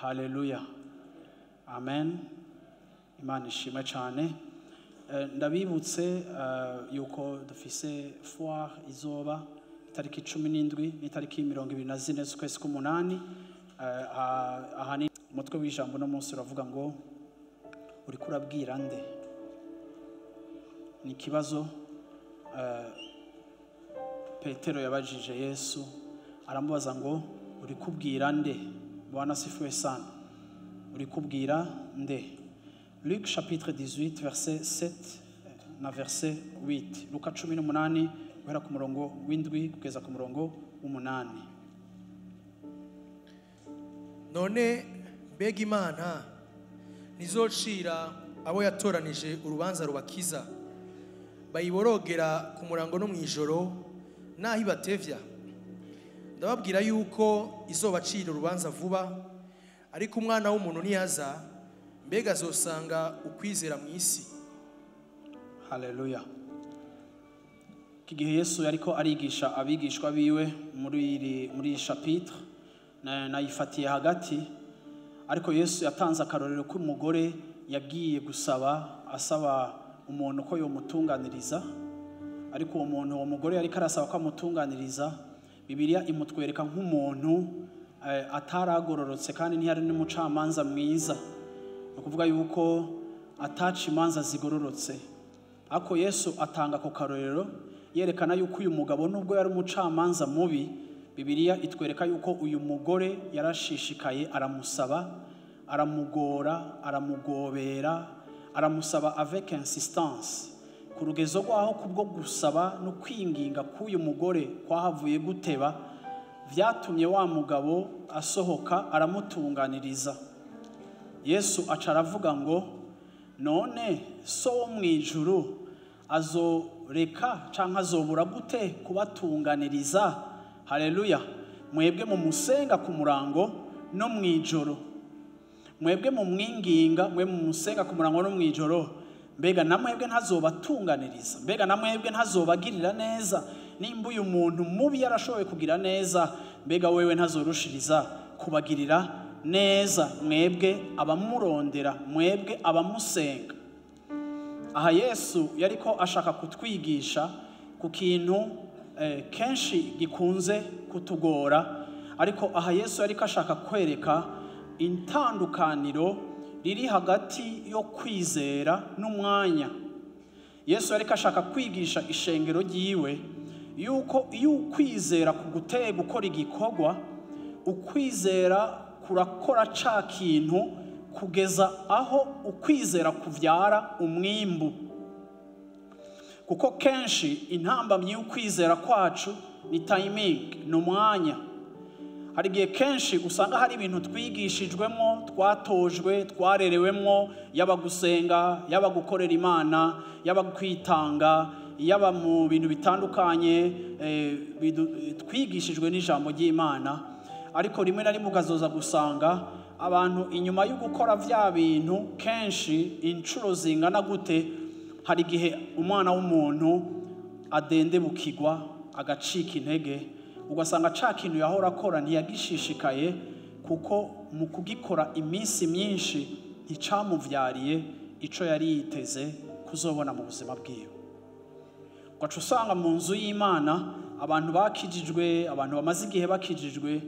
Haleluya, amen. Imana ishimwe cyane. Ndabibutse yuko dufise foire izoba itariki 17 n'itariki 24 z'ukwezi k'umunani. Aha ni umutwe w'ijambo no munsi uravuga ngo uriko urabwira nde? Ni ikibazo Petero yabajije Yesu, aramubaza ngo uri kubwira nde? Bwana asifiwe sana. Uri kubwira nde? Luc chapitre 18 verset 7 na verset 8. Luka 18 guhera ku murongo w'indwi kugeza ku murongo w'umunani. None mbega Imana ntizocira abo yatoranije urubanza rubakiza, bayiborogera ku murango no mw'ijoro naho ibatevya? Ndababwira yuko izobacira urubanza vuba, ariko umwana w'umuntu niyaza, mbega azosanga ukwizera mu isi? Haleluya. Iki gihe Yesu yariko arigisha abigishwa biwe muri iyi chapitre, nayifatiye hagati, ariko Yesu yatanze akarorero k'umugore yagiye gusaba, asaba umuntu ko yomutunganiriza, ariko uwo muntu, uwo mugore yariko arasaba ko amutunganiriza, Bibiliya imutwereka nk'umuntu ataragororotse kandi ntiyari n'umucamanza mwiza. Ni ukuvuga yuko ataca imanza zigororotse. Ariko Yesu atanga ako karorero yerekana yuko uyu mugabo nubwo yari umucamanza mubi, Bibiliya itwereka yuko uyu mugore yarashishikaye, aramusaba, aramugora, aramugobera, aramusaba avec insistance. Ku rugezo rwaho kubwo gusaba no kwinginga k'uyu mugore kwahavuye guteba, vyatumye wa mugabo asohoka aramutunganiriza. Yesu aca aravuga ngo none so wo mw'ijuru azoreka canke azobura gute kubatunganiriza? Haleluya. Mwebwe mumusenga ku murango no mw'ijoro, mwebwe mumwinginga, mwe mumusenga ku murango no mw'ijoro, mbega namwebwe ntazobatunganiriza? Mbega namwebwe ntazobagirira neza? Nimba uyu muntu mubi yarashoboye kugira neza, mbega wewe ntazorushiriza kubagirira neza mwebwe abamurondera, mwebwe abamusenga? Aha Yesu yariko ashaka kutwigisha ku kintu kenshi gikunze kutugora, ariko aha Yesu yariko ashaka kwereka intandukaniro riri hagati yo kwizera n'umwanya. Yesu yariko ashaka kwigisha ishengero ryiwe yuko iyo ukwizera kuguteye gukora igikorwa, ukwizera kurakora ca kintu kugeza aho ukwizera kuvyara umwimbu. Kuko kenshi intambamyi y'ukwizera kwacu ni timing, ni umwanya. Hari igihe kenshi usanga hari ibintu twigishijwemo, twatojwe, twarerewemo, yaba gusenga, yaba gukorera Imana, yaba kwitanga, yaba mu bintu bitandukanye twigishijwe n'ijambo ry'Imana. Ariko rimwe na rimwe ukazoza gusanga abantu inyuma yo gukora vya bintu kenshi inshuro zingana gute, hari igihe umwana w'umuntu adendebukirwa agacika intege, ugasanga ca kintu yahora akora ntiyagishishikaye, kuko mu kugikora iminsi myinshi nticamuvyariye ico yari yiteze kuzobona mu buzima bwiwe. Ugaca usanga mu nzu y'Imana abantu bakijijwe, abantu bamaze igihe bakijijwe,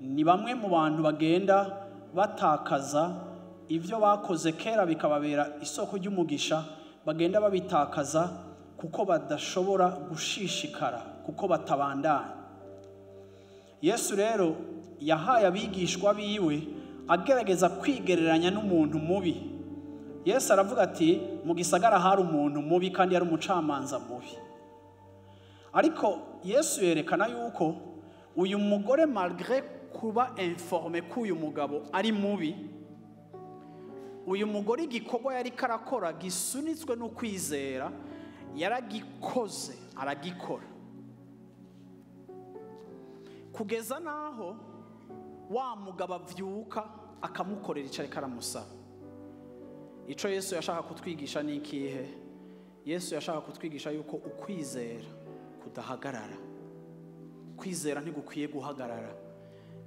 ni bamwe mu bantu bagenda batakaza ivyo bakoze kera bikababera isoko ry'umugisha, bagenda babitakaza kuko badashobora gushishikara, kuko batabandanya. Yesu rero yahaye abigishwa biwe agerageza kwigereranya n'umuntu mubi. Yesu aravuga ati mu gisagara hari umuntu mubi kandi yari umucamanza mubi. Ariko Yesu yerekana yuko uyu mugore malgré kuba informé ko uyu mugabo ari mubi, uyu mugore igikorwa yari karakora gisunitswe no kwizera yaragikoze, aragikora kugeza naho wa mugabo avyuka akamukorera ico ariko aramusaba. Ico Yesu yashaka kutwigisha ni ikihe? Yesu yashaka kutwigisha yuko ukwizera kudahagarara. Kwizera ntigukwiye guhagarara.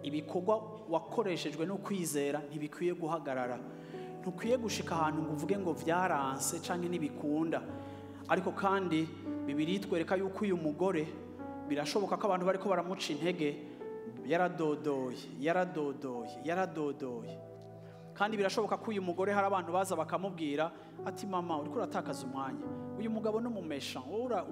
Ibikorwa wakoreshejwe no kwizera ntibikwiye guhagarara. Ntukwiye gushika ahantu ngo uvuge ngo vyaranse canke ntibikunda. Ariko kandi Bibiliya itwereka yuko uyu mugore birashoboka ko abantu bariko baramuca intege, yaradodoye, yaradodoye, yaradodoye. Kandi birashoboka ko uyu mugore hari abantu baza bakamubwira ati mama uriko uratakaza umwanya, uyu mugabo ni umumesha, wowe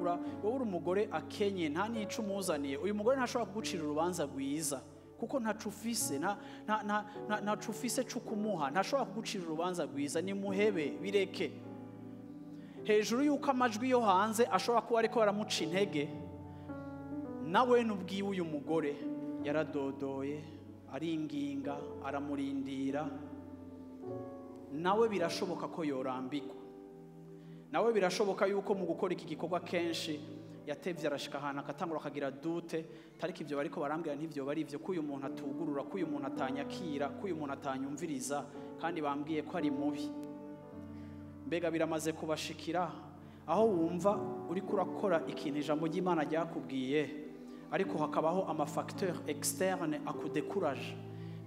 uri umugore akenye nta n'ico umuzaniye, uyu mugore ntashobora kugucira urubanza rwiza kuko ntaco ufise, ntaco ufise co kumuha, ntashobora kugucira urubanza rwiza, ni muhebe bireke. Hejuru yuko amajwi yo hanze ashobora kuba ariko baramuca intege, nawe n'ubwiwe uyu mugore yaradodoye, aringinga, aramurindira. Nawe birashoboka ko yorambikwa, nawe birashoboka yuko mu gukora iki gikorwa kenshi yatevye arashika ahantu akatangura akagira dute, tariko ivyo bariko barambwira ntivyo bari ivyo, ko uyu muntu atugurura, ko uyu muntu atanyakira, ko uyu muntu atanyumviriza, kandi bambwiye ko ari mubi. Mbega biramaze kubashikira aho wumva uriko urakora ikintu ijambo ry'Imana ryakubwiye, ariko hakabaho ama facteur externe akudécourage.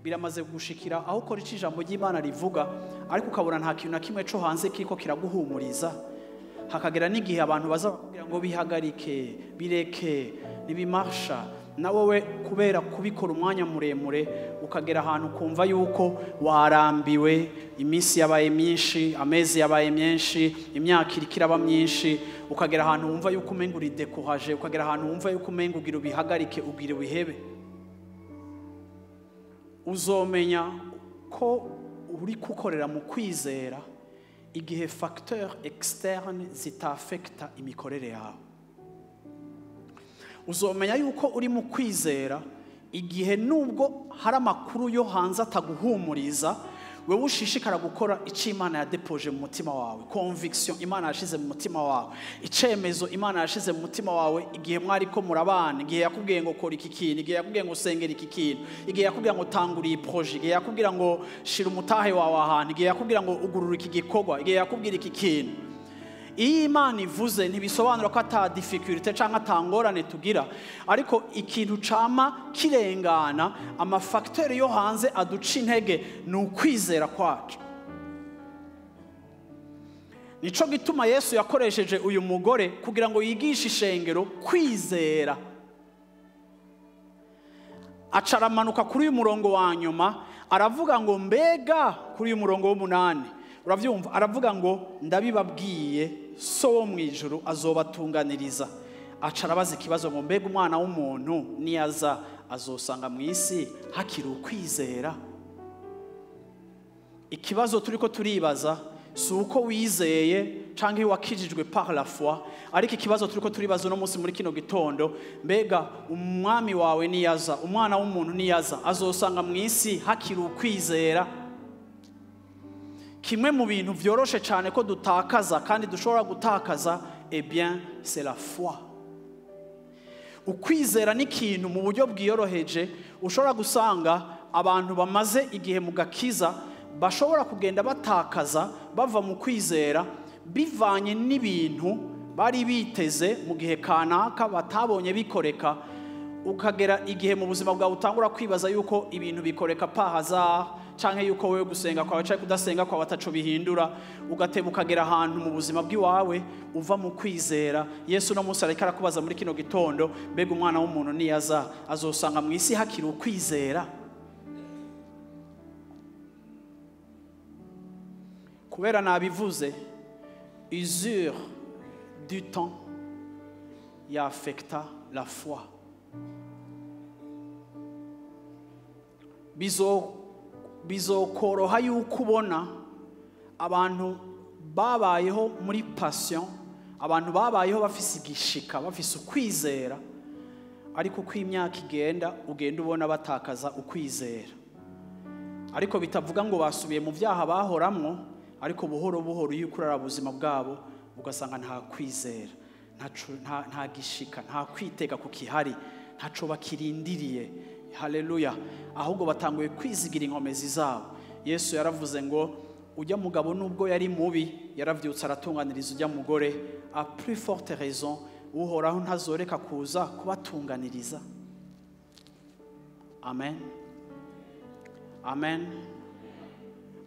Biramaze gushikira aho ukora ico ijambo ry'Imana rivuga, ariko ukabona nta kintu na kimwe co hanze kiriko kiraguhumuriza. Hakagera n'igihe abantu baza bakubwira ngo bihagarike, bireke, ntibimarsha. Na wowe kubera kubikora umwanya muremure ukagera ahantu kumva yuko warambiwe, iminsi yabaye myinshi, amezi yabaye menshi, imyaka iriko iraba myinshi, ukagera ahantu wumva yuko umenga uri découragé, ukagera ahantu wumva yuko umenga ugira ubihagarike, ugira ubihebe. Uzomenya ko uri gukorera mu kwizera igihe facteur externe zitafekta imikorere yawe. Uzomenya yuko uri mu kwizera igihe nubwo hari amakuru yo hanze ataguhumuriza, wewe ushishikara gukora ico Imana yadepoje mu mutima wawe, conviction Imana yashize mu mutima wawe, icemezo Imana yashize mu mutima wawe igihe mwariko murabana, igihe yakubwiye ngo kora iki kintu, igihe yakubwiye ngo sengera iki kintu, igihe yakubwiye ngo tangura iyi projet, igihe yakubwira ngo shira umutahe wawe ahantu, igihe yakubwira ngo ugurura iki gikorwa, igihe yakubwira iki kintu. Iyo Imana ivuze ntibisobanura ko ata difficulté canke ata ngorane tugira, ariko ikintu cama kirengana ama facteur yo hanze aduca intege ni ukwizera kwacu. Nico gituma Yesu yakoresheje uyu mugore kugira ngo yigishe ishengero kwizera. Aca aramanuka kuri uyu murongo wa nyuma aravuga ngo mbega kuri uyu murongo w'umunani uravyumva, aravuga ngo ndabibabwiye so wo mwijuru azobatunganiriza. Aca arabaza ikibazo ngo mbega umwana w'umuntu niyaza azosanga mu isi hakiri ukwizera? Ikibazo turiko turibaza si uko wizeye canke wakijijwe par la foi, ariko ikibazo turiko turibaza uno munsi muri kino gitondo, mbega umwami wawe niyaza, umwana w'umuntu niyaza azosanga mu isi hakiri ukwizera? Kimwe mu bintu vyoroshe cyane ko dutakaza kandi dushobora gutakaza, eh bien c'est la foi. Ukwizera ni ikintu mu buryo bwiyoroheje ushobora gusanga abantu bamaze igihe mu gakiza bashobora kugenda batakaza bava mu kwizera bivanye n'ibintu bari biteze mu gihe kanaka batabonye bikoreka. Ukagera igihe mu buzima bwawe utangura kwibaza yuko ibintu bikoreka par hasard, canke yuko wewe gusenga kwawe canke kudasenga kwawe ataco bihindura, ugateba ukagera ahantu mu buzima bw'iwawe uva mu kwizera. Yesu no munsi ariko arakubaza muri kino gitondo, mbega umwana w'umuntu niyaza azosanga mu isi hakiri ukwizera? Kubera nabivuze, usure du temps yaffecta la foi. Bizokoroha yuko ubona abantu babayeho muri passion, abantu babayeho bafise igishika, bafise ukwizera, Ariko uko imyaka igenda, ugenda ubona batakaza ukwizera. Ariko bitavuga ngo basubiye mu byaha bahoramwo, ariko buhoro buhoro iyo ukurara ubuzima bwabo ugasanga nta kwizera, nta gishika, nta kwitega ku kihari, ntaco bakirindiriye. Haleluya. Ahubwo batanguye kwizigira inkomezi zabo. Yesu yaravuze ngo ujya mugabo nubwo yari mubi yaravyutse aratunganiriza ujya mugore, à plus forte raison Uhoraho ntazoreka kuza kubatunganiriza. Amen. Amen.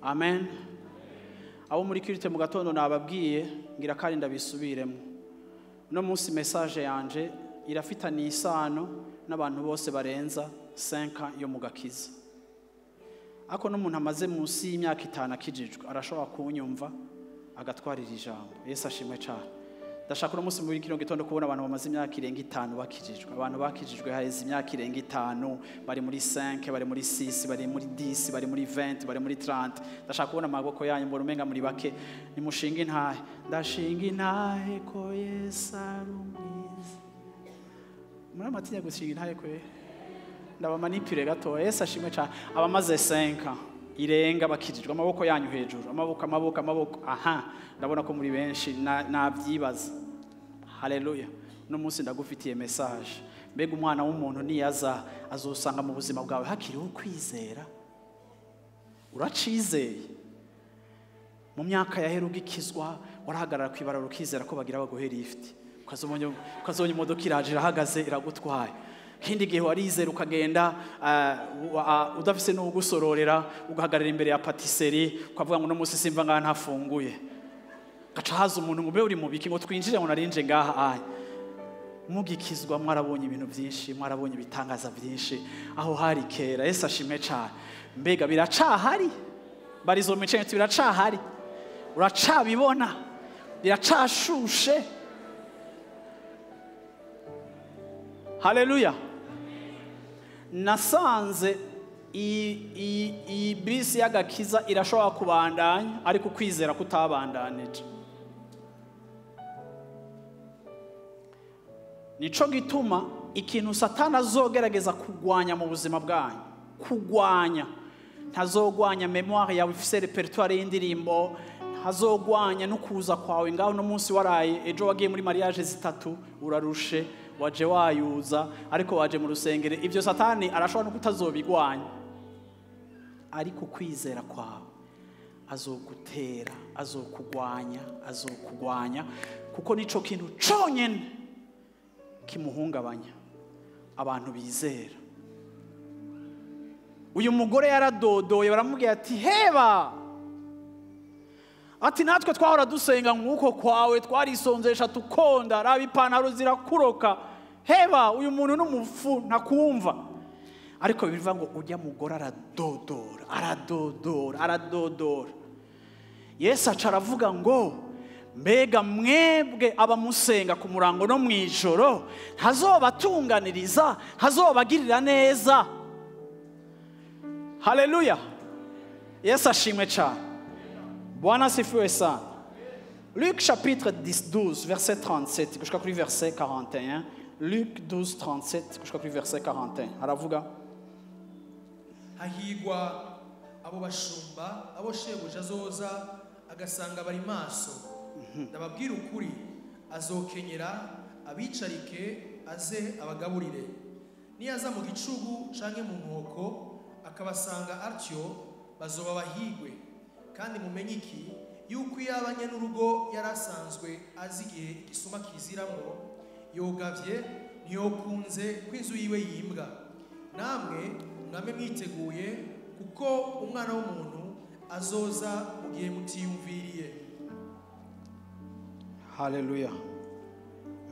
Amen. Abo muri kirite mu gatondo nababwiye ngira kandi ndabisubiremo. No munsi message yanje irafitaniye isano n'abantu bose barenza 5 yo mu gakiza. Ako n'umuntu amaze munsi y'imyaka 5 akijijwe arashobora kunyumva agatwarira ijambo. Yesu ashimwe cyane. Ndashaka uno munsi muri kino gitondo kubona abantu bamaze imyaka irenga 5 bakijijwe. Abantu bakijijwe haheze imyaka irenga 5, bari muri 5, bari muri 6, bari muri 10, bari muri 20, bari muri 30. Ndashaka kubona amaboko yanyu, mbona umenga muri bake. Nimushinga intahe. Ndashinga intahe ko Yesu ari umwiza. Muri amatinya gushinga intahe kwe. Ndabamanipire gato. Yesu ashimwe cyane. Abamaze 5 irenga bakijijwe, amaboko yanyu hejuru, amaboko, amaboko, amaboko. Aha, ndabona ko muri benshi nabyibaza. Haleluya. No munsi ndagufitiye message. Mbega umwana w'umuntu niyaza azosanga mu buzima bwawe hakiriho kwizera? Uracizeye? Mu myaka yahera ugikizwa warahagarara kwibarara ukizera ko bagira baguhe lift, ukazonye imodoka iraje irahagaze iragutwaye. Kindi gihe warizera ukagenda udafise n'ugusororera, ugahagarara imbere ya patisserie ukavuga ngo no munsi simva ngaha ntafunguye. Gaca haza umuntu ngo mbe uri mubiki ngo twinjire ngo narinje ngaha. Aya mugikizwa mwarabonye ibintu byinshi, mwarabonye ibitangaza byinshi aho hari kera. Yesu ashimwe cyane. Mbega biracahari? Barizo micenye biracahari? Uracabibona? Biracashushe? Haleluya. Nasanze iyi bisi y'agakiza irashobora kubandanya ariko kwizera kutabandanije. Nico gituma ikintu Satani azogerageza kugwanya mu buzima bwanyu, kugwanya, ntazogwanya memoire yawe ifise repertoire y'indirimbo, ntazogwanya no kuza kwawe ngaho no munsi waraye ejo wagiye muri mariage zitatu urarushe waje wayuza ariko waje mu rusengero. Ibyo Satani arashobora no kutazobigwanya, ariko kwizera kwawe azogutera, azokugwanya, azokugwanya, kuko nico kintu conyene kimuhungabanya abantu bizera. Uyu mugore yaradodoye baramubwira ati heba, ati natwe twahora dusenga nk'uko kwawe, twarisonzesha tukonda, raba ipantaro zirakuroka, heba uyu muntu n'umufu ntakumva. Ariko bivuga ngo ujya mugore aradodora, aradodora, aradodora. Yesu aca aravuga ngo mbega mwebwe abamusenga ku murango no mwijoro ntazobatunganiriza, ntazobagirira neza. Haleluya. Yesu ashimwe cyane. Bwana asifiwe sana. Luc chapitre 12 verset 37 gushika kuri verset 41. Luc 12 37 gushika kuri verset 41. Aravuga hahigwa abo bashumba abo shebuja azoza agasanga bari maso. Ndababwira ukuri azokenyera abicarike aze abagaburire. Niyaza mu gicugu canke mu nkoko akabasanga atyo bazoba bahigwe. Kandi mumenye iki yuko yabanye n'urugo yarasanzwe azi igihe igisuma kiziramo yogavye ntiyokunze kwinzu yiwe yimbwa. Namwe mwame mwiteguye kuko umwana w'umuntu azoza mu gihe mutiyumviriye. Haleluya.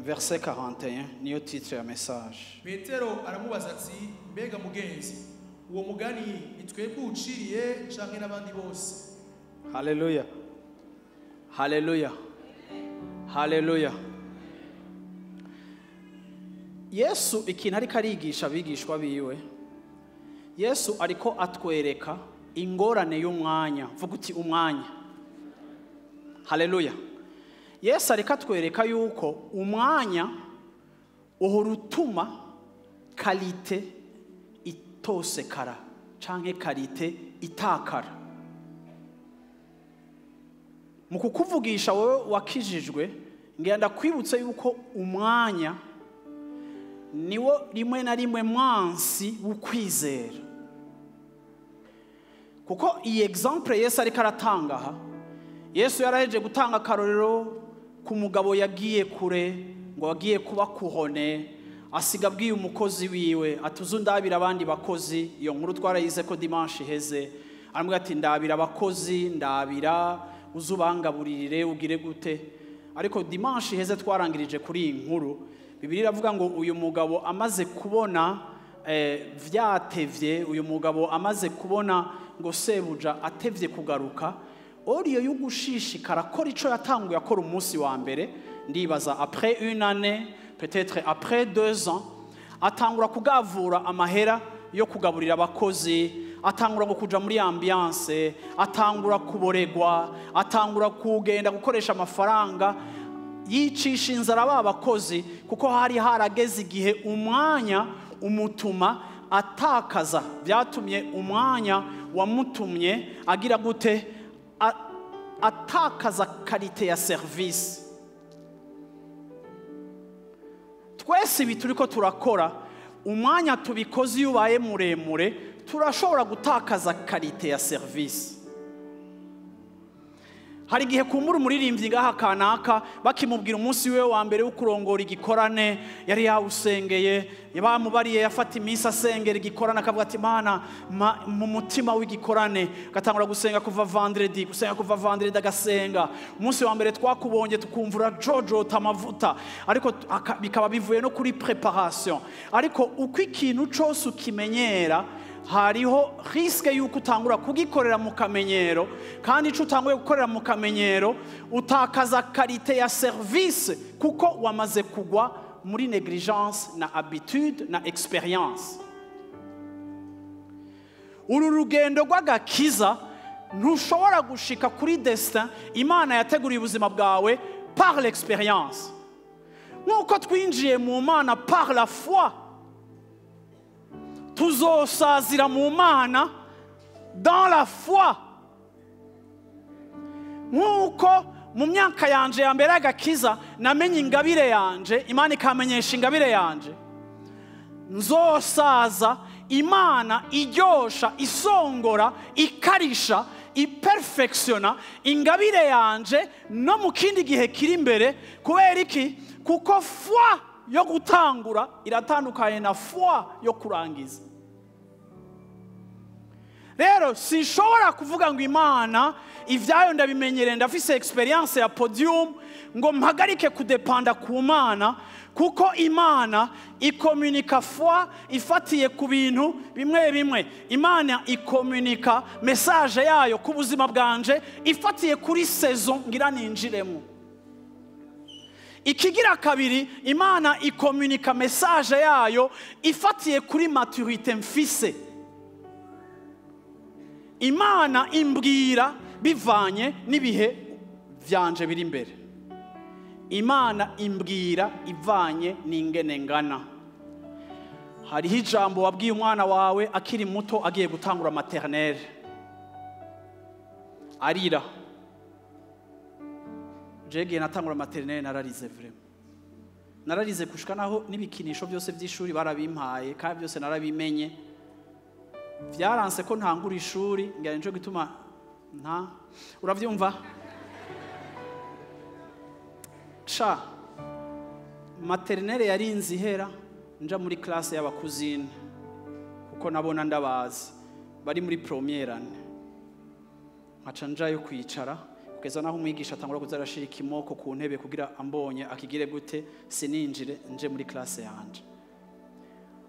Verset 41 niyo titre ya message. Petero aramubaza ati mbega mugenzi uwo mugani nitwebwe uciriye canke n'abandi bose? Haleluya. Haleluya. Haleluya. Yesu ikintu ariko arigisha abigishwa biwe, Yesu ariko atwereka ingorane y'umwanya. Vuga uti umwanya. Haleluya. Yesu ariko atwereka yuko umwanya uhora utuma Qualité itosekara canke qualité itakara. Mu kukuvugisha wowe wakijijwe, ngenda kwibutsa yuko umwanya niwo rimwe na rimwe mwansi w'ukwizera. Kuko iyi exemple Yesu ariko aratanga aha, Yesu yaraheje gutanga akarorero ku mugabo yagiye kure ngo agiye kuba couronné, asiga abwiye umukozi wiwe ati uze undabira abandi bakozi. Iyo nkuru twarayize ko dimanche iheze. Aramubwira ati ndabira abakozi, ndabira uze ubangaburirire ugire gute. Ariko dimanche iheze twarangirije kuri iyi nkuru. Bibiliya iravuga ngo uyu mugabo amaze kubona vyatevye, uyu mugabo amaze kubona ngo sebuja atevye kugaruka, au lieu yo gushishikara akora ico yatanguye akora umunsi wa mbere, ndibaza après une année, peut-être après 2 ans, atangura kugavura amahera yo kugaburira abakozi, atangura ngo kuja muri ambiance, atangura kuboregwa, atangura kugenda gukoresha amafaranga, yicisha inzara ba bakozi, kuko hari harageze igihe umwanya umutuma atakaza. Byatumye umwanya wamutumye agira gute? Atakaza qualité ya service. Twese ibi turiko turakora, umwanya tubikoze iyo ubaye muremure, turashobora gutakaza qualité ya service. Hari igihe kumbura umuririmbyi ngaha kanaka bakimubwira umunsi we wa mbere wo kurongora igikorane, yari yawusengeye, bamubariye, yafata iminsi asengera igikorane, akavuga ati Mana mu mutima w'igikorane, agatangura gusenga kuva vendredi, gusenga kuva vendredi, agasenga. Umunsi wa mbere twakubonye tukumva urajojota amavuta, ariko bikaba bivuye no kuri préparation. Ariko uko ikintu cose ukimenyera, hariho risque yuko utangura kugikorera mu kamenyero, kandi ico utanguye gukorera mu kamenyero utakaza qualité ya service, kuko wamaze kugwa muri négligence na habitude na expérience. Uru rugendo rw'agakiza, ntushobora gushika kuri destin Imana yateguriye ubuzima bwawe par l'expérience. Nk'uko twinjiye mu Mana par la foi, tuzosazira mu Mana dans la foi. Nk'uko mu myaka yanje ya mbere y'agakiza namenye ingabire yanje, Imana ikamenyesha ingabire yanje, nzosaza Imana iryosha, isongora, ikarisha, iperfectiona ingabire yanje no mu kindi gihe kiri imbere. Kubera iki? Kuko foi yo gutangura iratandukanye na foi yo kurangiza. Rero sinshobora kuvuga ngo Imana ibyayo ndabimenyereye, ndafise expérience ya podium, ngo mpagarike kudepanda ku Mana, kuko Imana ikomunika foi ifatiye ku bintu bimwe bimwe. Imana ikomunika message yayo ku buzima bwanje ifatiye kuri saison ngira ninjiremo. Ikigira kabiri, Imana ikomunika message yayo ifatiye kuri maturité mfise. Imana imbwira bivanye n'ibihe vyanje biri imbere. Imana imbwira ivanye n'ingene ngana. Hariho ijambo wabwiye umwana wawe akiri muto, agiye gutangura maternelle, arira. Jegiye natangura maternelle nararize, vraiment nararize, kushika naho n'ibikinisho byose by'ishuri barabimpaye kandi byose narabimenye. Vyaranse ko ntangura ishuri, ngira nico gituma nta uravyumva sha. Maternelle yarinze ihera nja muri classe y'aba cousines, kuko nabona ndabazi bari muri première année, nkaca njayo kwicara kugeza naho umwigisha atangura kuza arashira ikimoko ku ntebe kugira ambonye akigire gute, sininjire nje muri classe yanje.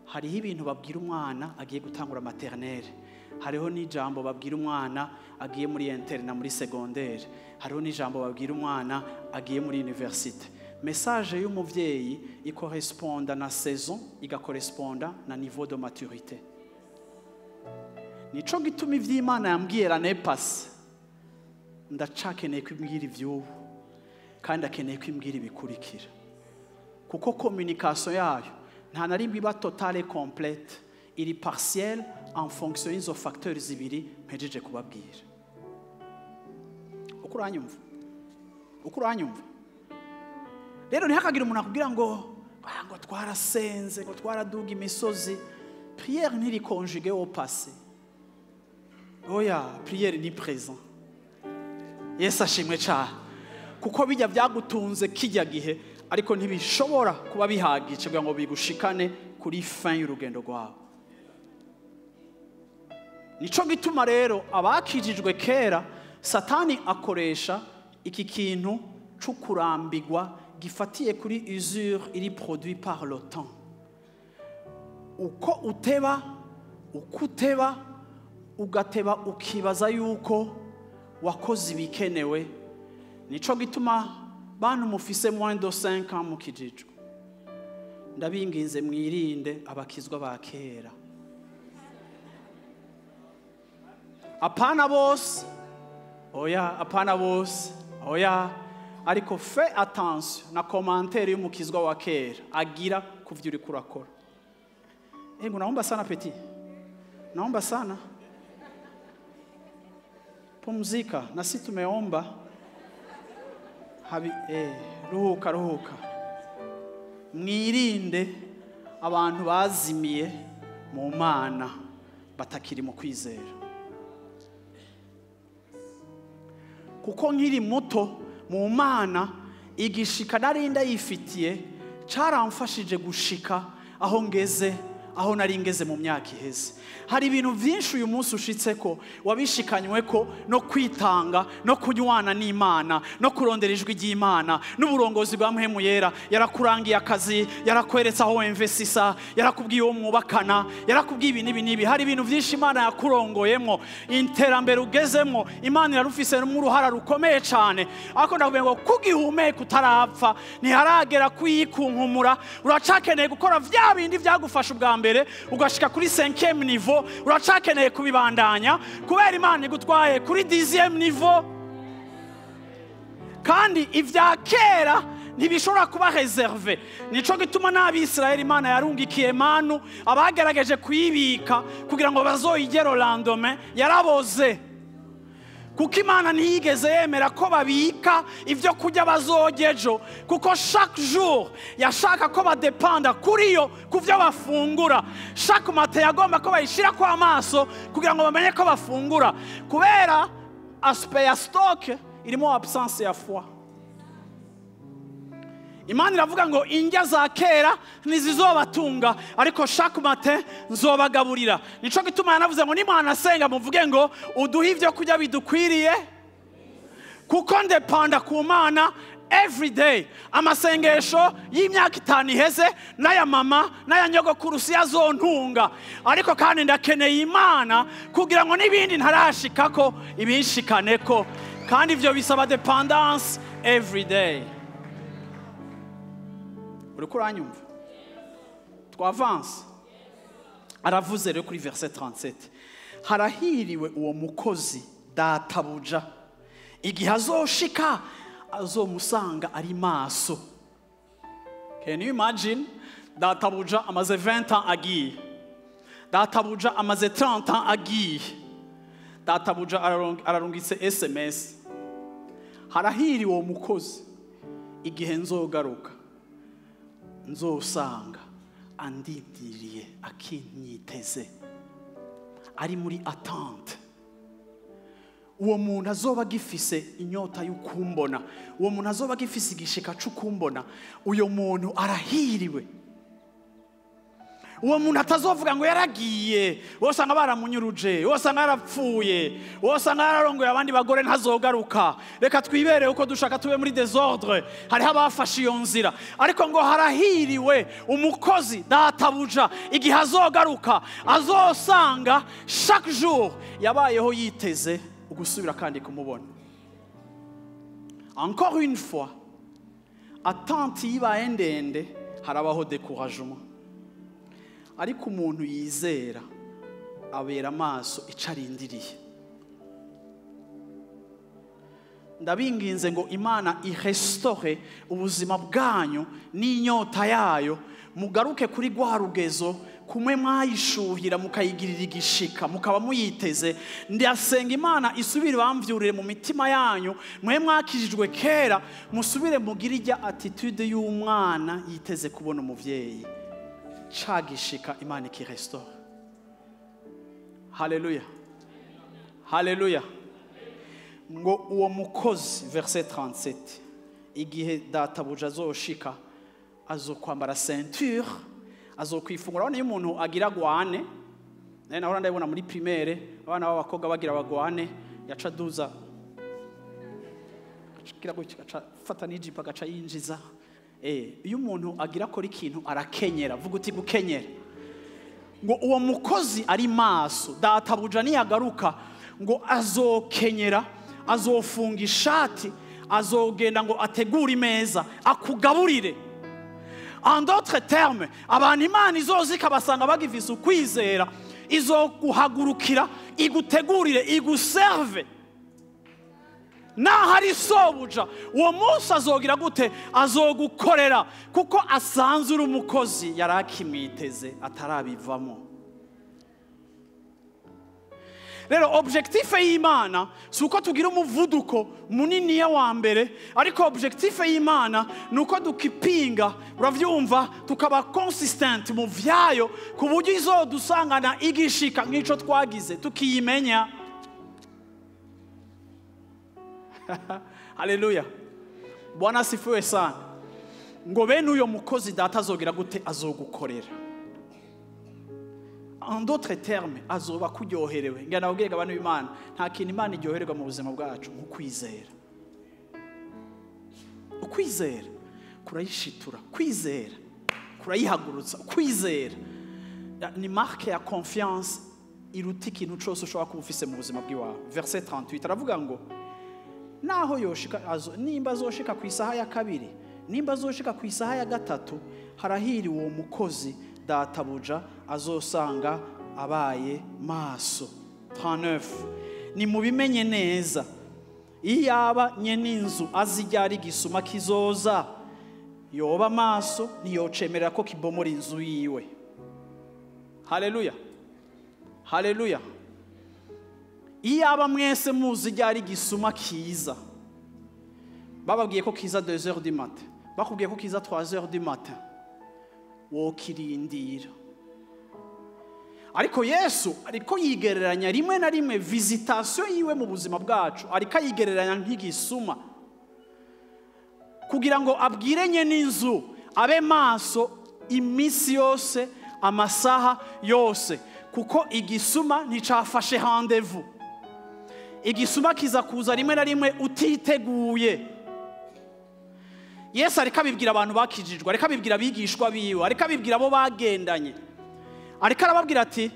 Hariho ibintu babwira umwana agiye gutangura maternelle, hariho n'ijambo babwira umwana agiye muri internat, muri secondaire, hariho n'ijambo babwira umwana agiye muri université. Message y'umuvyeyi ikoresponda na saison, igakoresponda na niveau de maturité. Nico gituma ivy'Imana yambwiye l'année passée ndacakeneye kwimbwira ivy'ubu, kandi akeneye kwimbwira ibikurikira, kuko communication yayo Nta na rimwe iba totale, complète, iri partielle en fonction y'izo facteurs zibiri mpejeje kubabwira. Uko uranyumva? Uko uranyumva? Rero ntihakagire umuntu akubwira ngo twarasenze, ngo twaraduga imisozi. Prière ntiri conjuguée au passé. Oya, prière ni présent. Yesu ashimwe cyane. Kuko bijya byagutunze kijya gihe, ariko ntibishobora kuba bihagije kugira ngo bigushikane kuri fin y'urugendo rwawe. Nico gituma rero abakijijwe kera, Satani akoresha iki kintu c'ukurambigwa gifatiye kuri usure iri produit par le temps. Uko uteba, uko uteba, ugateba ukibaza yuko wakoze ibikenewe. Nico gituma bantu mufise moins de 5 ans mukijijwe, ndabinginze mwirinde abakizwa ba kera. Apana bose, oya, apana bose, oya, ariko fais attention na commentaire y'umukizwa wa kera agira kuvyo uriko urakora. Ego, naomba sana petit, naomba sana, pumzika, na si tumeomba habi, ruhuka, ruhuka. Mwirinde abantu bazimiye mu Mana, batakiri mu kwizera. Kuko nkiri muto mu Mana, igishika nari ndayifitiye caramfashije gushika aho ngeze, aho nari ngeze mu myaka iheze. Hari ibintu byinshi uyu munsi ushitse ko wabishikanywe ko no kwitanga, no kunywana n'Imana, no kurondera ijwi ry'Imana n'uburongozi bwa Mpwemu Yera. Yarakurangiye akazi, yarakweretse aho wemvesisa, yarakubwiye uwo mwubakana, yarakubwiye ibi n'ibi n'ibi. Hari ibintu byinshi Imana yakurongoyemwo, iterambere ugezemwo Imana irarufise n'uruhara rukomeye cyane. Ariko ndakubwiye ngo kugihumeka utarapfa, ntiharagera kuyikunkumura. Uracakeneye gukora vya bindi byagufasha ubwa mbere ugashika kuri 5e niveau. Uracakeneye kubibandanya kubera Imana igutwaye kuri 10e niveau. Kandi ivya kera ntibishobora kuba reserve. Nico gituma n'Abisirayeli Imana yarungikiye manu, abagerageje kuyibika kugira ngo bazoyigere lendemain yaraboze. Kuko Imana ntiyigeze yemera ko babika ivyo kurya bazorya ejo, kuko chaque jour yashaka ko badepanda kuri yo ku vyo bafungura. Chaque matin yagomba ko bayishira kwa amaso kugira ngo bamenye ko bafungura. Kubera aspect ya stock irimo absence ya foi. Imana iravuga ngo indya za kera ntizizobatunga, ariko chaque matin nzobagaburira. Nico gituma yanavuze ngo nimwana asenga muvuge ngo uduhe ivyo kurya bidukwiriye, kuko ndepanda ku Mana every day. Amasengesho y'imyaka 5 iheze n'aya mama n'aya nyogokuru si azontunga, ariko kandi ndakeneye Imana kugira ngo n'ibindi ntarashikako ibinshikaneko. Kandi ivyo bisaba dependance every day. Uriko uranyumva? Twavanse. Aravuze rero kuri verset 37, harahiriwe uwo mukozi databuja igihe azoshika azomusanga ari maso. Can you imagine? Databuja amaze 20 ans agiye, databuja amaze 30 ans agiye, databuja ararungitse SMS, harahiriwe uwo mukozi igihe nzogaruka nzosanga andindiriye, akinyiteze, ari muri attente. Uwo muntu azoba agifise inyota y'ukumbona, uwo muntu azoba agifise igishika c'ukumbona, uyo muntu arahiriwe. Uwo muntu atazovuga ngo yaragiye, wosanga baramunyuruje, wosanga yarapfuye, wosanga yararongoye abandi bagore, ntazogaruka, reka twibere uko dushaka, tube muri désordre. Hariho abafashe iyo nzira. Ariko ngo harahiriwe umukozi databuja igihe azogaruka azosanga chaque jour yabayeho yiteze ugusubira kandi kumubona. Encore une fois, attente yibaye ndende harabaho découragement. Ariko umuntu yizera abera amaso ico arindiriye. Ndabinginze ngo Imana irestore ubuzima bwanyu n'inyota yayo, mugaruke kuri rwa rugezo kumwe mwayishuhira mukayigirira igishika mukaba muyiteze. Ndasenga Imana isubire bamvyurire mu mitima yanyu, mwe mwakijijwe kera, musubire mugire ijya attitude y'umwana yiteze kubona umuvyeyi. Cagishika Imana ikirestore. Haleluya, haleluya. Ngo uwo mukozi, verset 37, igihe databuja azoshika azokwambara ceinture, azokwifungura. Urabona iyo umuntu agira gwane, naye nahora ndabibona muri primaire, abana b'abakobwa bagira bagwane, yaca aduza agira gutya, agaca afata n'ijipo agaca yinjiza. Iyo umuntu agira akora ikintu arakenyera, vuga uti gukenyera. Ngo uwo mukozi ari maso, databuja niyagaruka ngo azokenyera, azofunga ishati, azogenda ngo ategure imeza akugaburire. En d'autres termes, abantu Imana izoza ikabasanga bagifise ukwizera, izoguhagurukira igutegurire, iguserve. Naho ari sobuja, uwo munsi azogira gute? Azogukorera, kuko asanzwe uri umukozi yari akimwiteze atarabivamo. Rero objectif y'Imana si uko tugira umuvuduko munini ya wa mbere, ariko objectif y'Imana ni uko dukipinga, uravyumva, tukaba consistent mu vyayo, ku buryo izodusangana igishika nk'ico twagize tukiyimenya. Haleluya, Bwana asifiwe sana. Ngo bene uyo mukozi data azogira gute? Azogukorera. En d'autres termes, azoba kuryoherewe. Ngira nababwiye abantu b'Imana, nta kintu Imana iryohererwa mu buzima bwacu nko kwizera. Ukwizera kurayishitura, kwizera kurayihagurutsa, kwizera ni marque ya confiance iruta ikintu cose ushobora kuba ufise mu buzima bw'iwawe. Verset 38 aravuga ngo naho yoshika, nimba azoshika ku isaha ya kabiri, nimba azoshika ku isaha ya gatatu, harahiri uwo mukozi databuja azosanga abaye maso. 39 ni mubimenye neza, iyaba nyeninzu azi ryari igisuma kizoza, yoba maso ntiyocemerera ko kibomora inzu yiwe. Haleluya, haleluya. Iyaba mwese muzi ryari igisuma kiza, bababwiye ko kiza 2h du matin, bakubwiye ko kiza 3h du matin, wokirindira. Ariko Yesu ariko yigereranya rimwe na rimwe visitation yiwe mu buzima bwacu, ariko ayigereranya nk'igisuma, kugira ngo abwire nyeninzu abe maso iminsi yose, amasaha yose, kuko igisuma nticafashe rendez-vous. Igisuma kiza kuza rimwe na rimwe utiteguye. Yesu ariko abibwira abantu bakijijwe, ariko abibwira abigishwa biwe, ariko abibwira abo bagendanye, ariko arababwira ati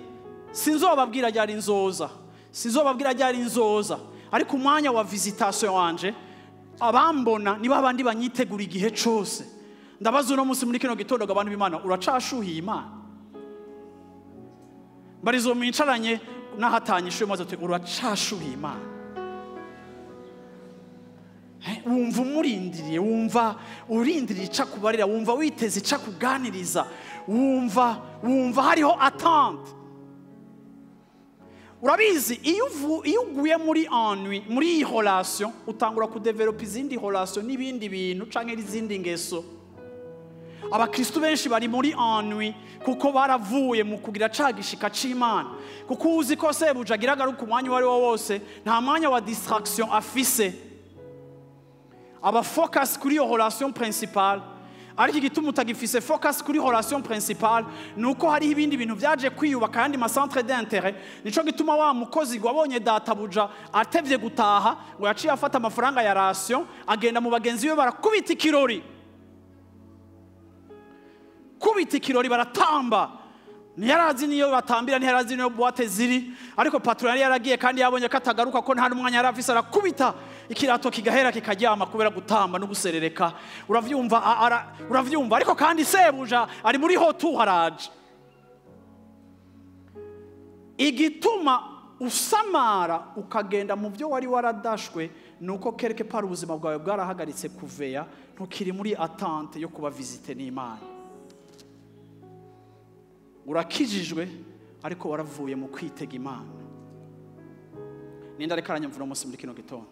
sinzobabwira ryari nzoza, sinzobabwira ryari nzoza, ariko umwanya wa visitation wanje abambona niba abandi banyitegura igihe cose. Ndabaza uno munsi muri kino gitondo abantu b'Imana, uracashuhiye Imana? Mbarizo mwicaranye nahatanyishuye maze uti uracashuhiye Imana? Wumva umurindiriye, wumva urindiriye ica kubarira, wumva witeze ica kuganiriza, wumva hariho attente. Urabizi iyo uguye muri ennui, muri iyi relation, utangura kudevelopa izindi relation n'ibindi bintu canke n'izindi ngeso. Abakristo benshi bari muri ennui kuko baravuye mu kugira ca gishika c'Imana, kuko uzi ko sebuja agira agaruka umwanya uwo ari wo wose, nta mwanya wa distraction afise, aba focus kuri iyo relation principale. Ariko igituma utagifise focus kuri relation principale nuko hariho ibindi bintu vyaje kwiyubaka, ayandi ma centre d'intérêt. Nico gituma wa mukozi wabonye databuja atevye gutaha, ngo yaciye afata amafaranga ya ration agenda mu bagenzi be barakubita ikirori, kubita ikirori baratamba. Ntiyarazi niyo batambira, ntiyarazi niyo boîte ziri, ariko patron yari yaragiye kandi yabonye ko atagaruka, ko nta n'umwanya yari afise, arakubita ikirato kigahera kikaryama kubera gutamba no guserereka. Uravyumva, uravyumva. Ariko kandi sebuja ari muri hotu haraje. Igituma usamara ukagenda mu byo wari waradashwe, nuko quelque part ubuzima bwawe bwarahagaritse kuveya, ntukiri muri attente yo kuba visité n'Imana. Urakijijwe ariko waravuye mu kwitega Imana. Ninde ariko aranyumvira umunsi muri kino gitondo?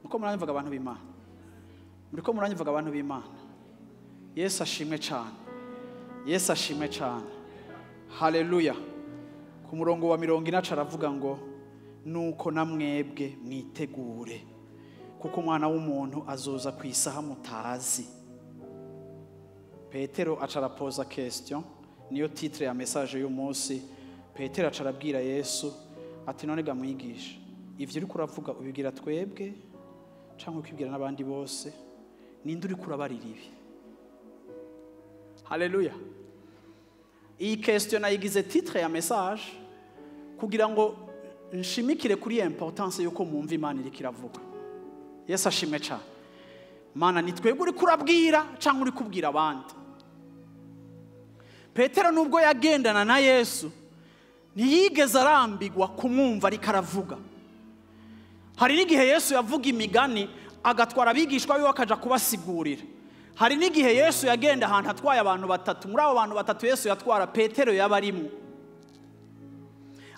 Muko muranyumvaga abantu b'Imana? Muriko muranyumvaga abantu b'Imana? Yesu ashimwe cyane. Yesu ashimwe cyane. Haleluya. Ku murongo wa 40 aravuga ngo nuko namwebwe mwitegure, kuko umwana w'umuntu azoza ku isaha mutazi. Petero acarapoza question, niyo titre ya message y'umunsi. Petero acarabwira Yesu ati none ga mwigisha, ivyo uri kuravuga ubibwira twebwe canke ukibwira n'abandi bose? Ninde uri kurabarira ibi? Haleluya. Iyi question nayigize titre ya message kugira ngo nshimikire kuri importance yuko mwumva Imana iriko iravuga. Yesu ashimwe cyane. Mana, ni twebwe uri kurabwira canke uri kubwira abandi? Petero nubwo yagendana na Yesu ntiyigeze arambigwa kumwumva ariko aravuga. Hari n'igihe Yesu yavuga imigani agatwara abigishwa biwe akaja kubasigurira. Hari n'igihe Yesu yagenda ahantu atwaye abantu batatu, muri abo bantu batatu Yesu yatwara Petero yabarimo.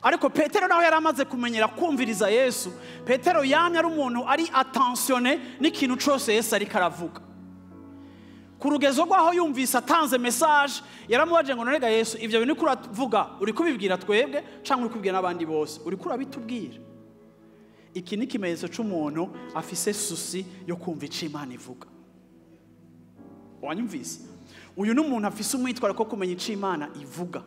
Ariko Petero nawe yari amaze kumenyera kumviriza Yesu. Petero yamye ari umuntu ari attentionné n'ikintu cose Yesu ariko aravuga. Ku rugezo rwaho yumvise atanze message, yaramubaje ngo nonega Yesu, ivyo bintu uriko uravuga uri kubibwira twebwe canke uri kubibwira n'abandi bose? Uri kurabitubwira? Iki ni ikimenyetso c'umuntu afise souci yo kumva ico Imana ivuga. Wanyumvise? Uyu ni umuntu afise umwitwarariko wo kumenya ico Imana ivuga.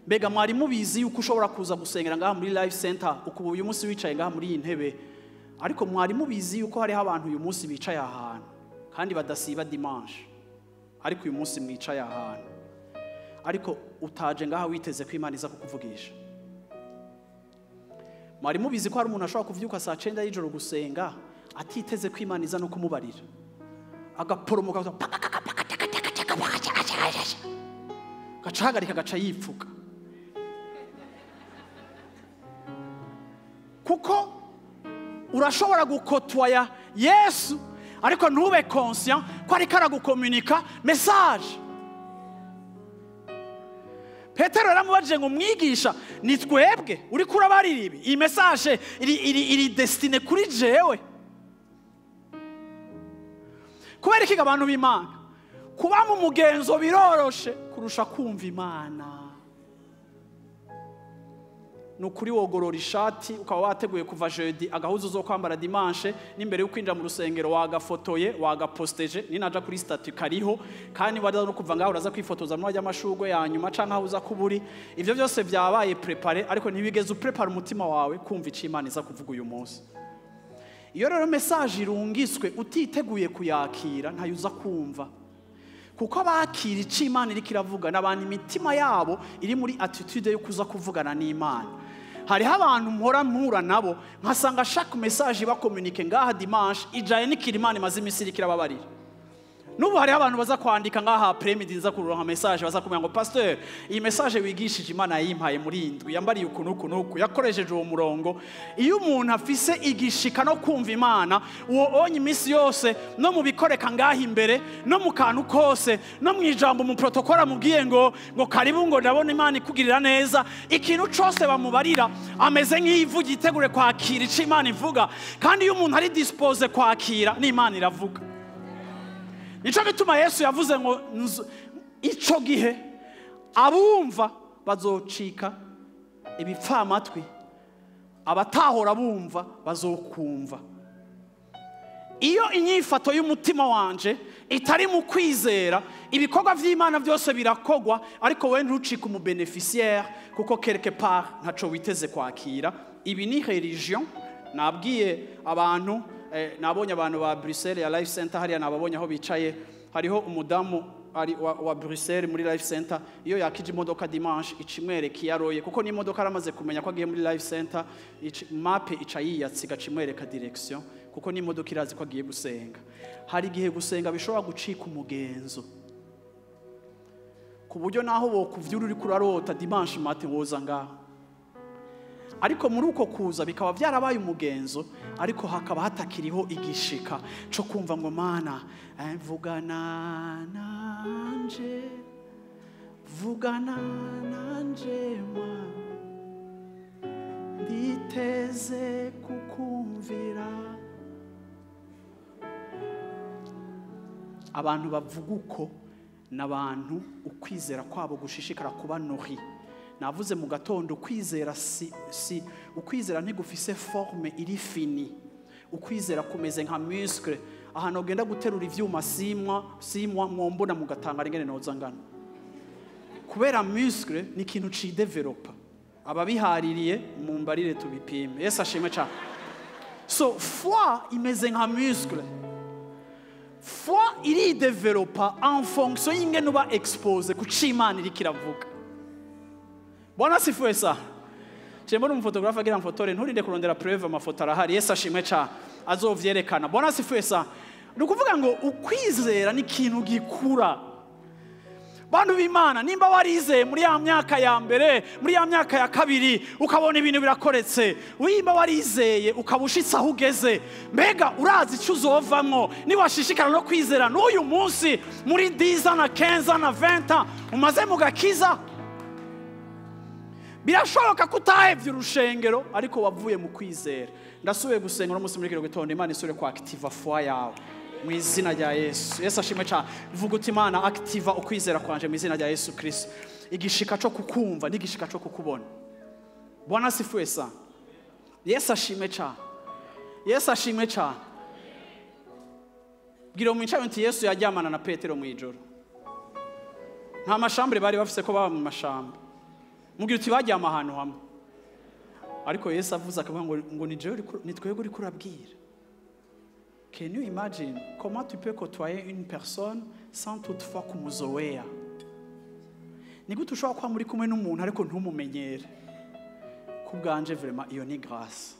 Mbega mwari mubizi yuko ushobora kuza gusengera ngaha muri Life Center ukuba uyu munsi wicaye ngaha muri iyi ntebe, ariko mwari mubizi yuko hariho abantu uyu munsi bicaye ahantu kandi badasiba dimanche, ariko uyu munsi mwicaye ahantu ariko utaje ngaha witeze ko Imana iza kukuvugisha? Mwari mubizi ko hari umuntu ashobora kuvyuka saa 9 y'ijoro gusenga atiteze ko Imana iza no kumubarira, agaporomoka gacahagarika gaca yipfuka, kuko urashobora gukotwaya Yesu ariko ntube conscient ko ariko aragukomunika message. Petero yaramubajije ngo mwigisha, ni twebwe uri kurabarira ibi? Iyi message iri destine kuri jewe? Kubera iki abantu b'Imana kuba mu mugenzo biroroshe kurusha kumva Imana? Nukuri wogorora ishati ukaba wateguye kuva jeudi agahuzu zo kwambara dimanche, n'imbere yo kwinjira mu rusengero wagafotoye wagaposteje, ninaja kuri statut kariho, kandi wadaza no kuva ngaho uraza kwifotoza muri ajya amashugwe ya nyuma canke aho uza kuburi. Ivyo byose byabaye préparé, ariko ntibigeze uprepara umutima wawe kumva ico Imana iza kuvuga uyu munsi. Iyo rero message irungiswe utiteguye kuyakira, ntayo uza kumva, kuko abakira ico Imana iriko iravuga n'abantu imitima yabo iri muri attitude yo kuza kuvugana n'Imana. Hariho abantu mpora mpura nabo nkasanga chaque message bakomunike ngaha dimanche ijaye n'ikiri Imana imaze imisi iriko irababarira. N'ubu hariho abantu baza kwandika ngaha après-midi nza kuronka message baza kumenya ngo pasteur, iyi message wigishije Imana yayimpaye muri indwi, yambariye uku n'uku n'uku, yakoresheje uwo murongo. Iyo umuntu afise igishika no kumva Imana, uwo onye imisi yose no mu bikoreka ngaha imbere no mu kantu kose no mu ijambo mu protocole amubwiye ngo karibu ngo ndabona Imana ikugirira neza, ikintu cose bamubarira ameze nk'ivu gitegure kwakira ico Imana ivuga. Kandi iyo umuntu ari dispose kwakira, n'Imana iravuga. Nico gituma Yesu yavuze ngo ico gihe abumva bazocika ibipfamatwi, abatahora bumva bazokumva. Iyo inyifato y'umutima wanje itari mu kwizera, ibikorwa vy'Imana byose birakogwa, ariko we ntucike umu bénéficiaire, kuko quelque part ntaco witeze kwakira. Ibi ni religion. Nabwiye abantu, nabonye abantu ba Bruxelles ya Life Center hariya, nababonye aho bicaye, hariho umudamu ari wa Bruxelles muri Life Center, iyo yakije imodoka dimanche icimwereka iyaroye, kuko n'imodoka aramaze kumenya ko agiye muri Life Center, mape ica yiyatsi igacimwereka direction, kuko n'imodoka irazi ko agiye gusenga. Hari igihe gusenga bishobora gucika umugenzo, ku buryo naho bokuvyura uri kurarota dimanche matin woza ngaho. Ariko muri uko kuza bikaba byarabaye umugenzo, ariko hakaba hatakiriho igishika cyo kumva ngo Mana vugana nanje, vugana nanje Mana, nditeze kukumvira. Abantu bavuga uko n'abantu ukwizera kwabo gushishikara kuba nohi. Navuze mu gatondo ukwizera si ukwizera ntigufise forme iri fini. Ukwizera kumeze nka muscle, ahantu ugenda guterura ivyuma simwa mwombona mugatanga ringene noza ngana. Kubera muscle ni ikintu ci developa. Ababihaririye mumbarire tubipime. Yesu ashimwe cyane. So foi imeze nka muscle. Foi iri developa en fonction y'ingene uba expose ku c'Imana iriko iravuga. Bwana sifuwe sa. Mbona umufotografe agira mfotore, nturinde kurondera preuve, amafoto arahari. Yesu ashimwe cyane, azovyerekana. Bwana sifuwe sa. Ni ukuvuga ngo ukwizera ni ikintu gikura. Bantu b'Imana, nimba warizeye muri ya myaka ya mbere, muri ya myaka ya kabiri, ukabona ibintu birakoretse, nimba warizeye ukaba ushitse aho ugeze, mbega urazi icyo uzovamwo niwashishikara no kwizera n'uyu munsi muri 10 na 15 na 20 umaze mu gakiza. Birashoboka ko utahevye urushengero ariko wavuye mu kwizera. Ndasubiye gusenga uno munsi muri kino gitondo, Imana isubire ku activa foi yawe mu izina rya Yesu. Yesu ashimwe cyane. Vuga uti Imana activa ukwizera kwanje mu izina rya Yesu Kristo. Igishika cyo kukumva n'igishika cyo kukubona. Bwana sifuwe sana. Yesu ashimwe cyane. Yesu ashimwe cyane. Bwira umwicaye nti Yesu yaryamana na Petero mu ijoro. Nta mashambure bari bafise ko baba mu mashamba. Mubwira uti baryama ahantu hamwe. Ariko Yesu avuze akavuga ngo ni jewe ni twebwe uri kurabwira. Can you imagine comment tu peux côtoyer une personne sans toutefois kumuzoea? Ni gute ushobora kuba muri kumwe n'umuntu ariko ntumumenyere? Ku bwanje vraiment iyo ni grâce.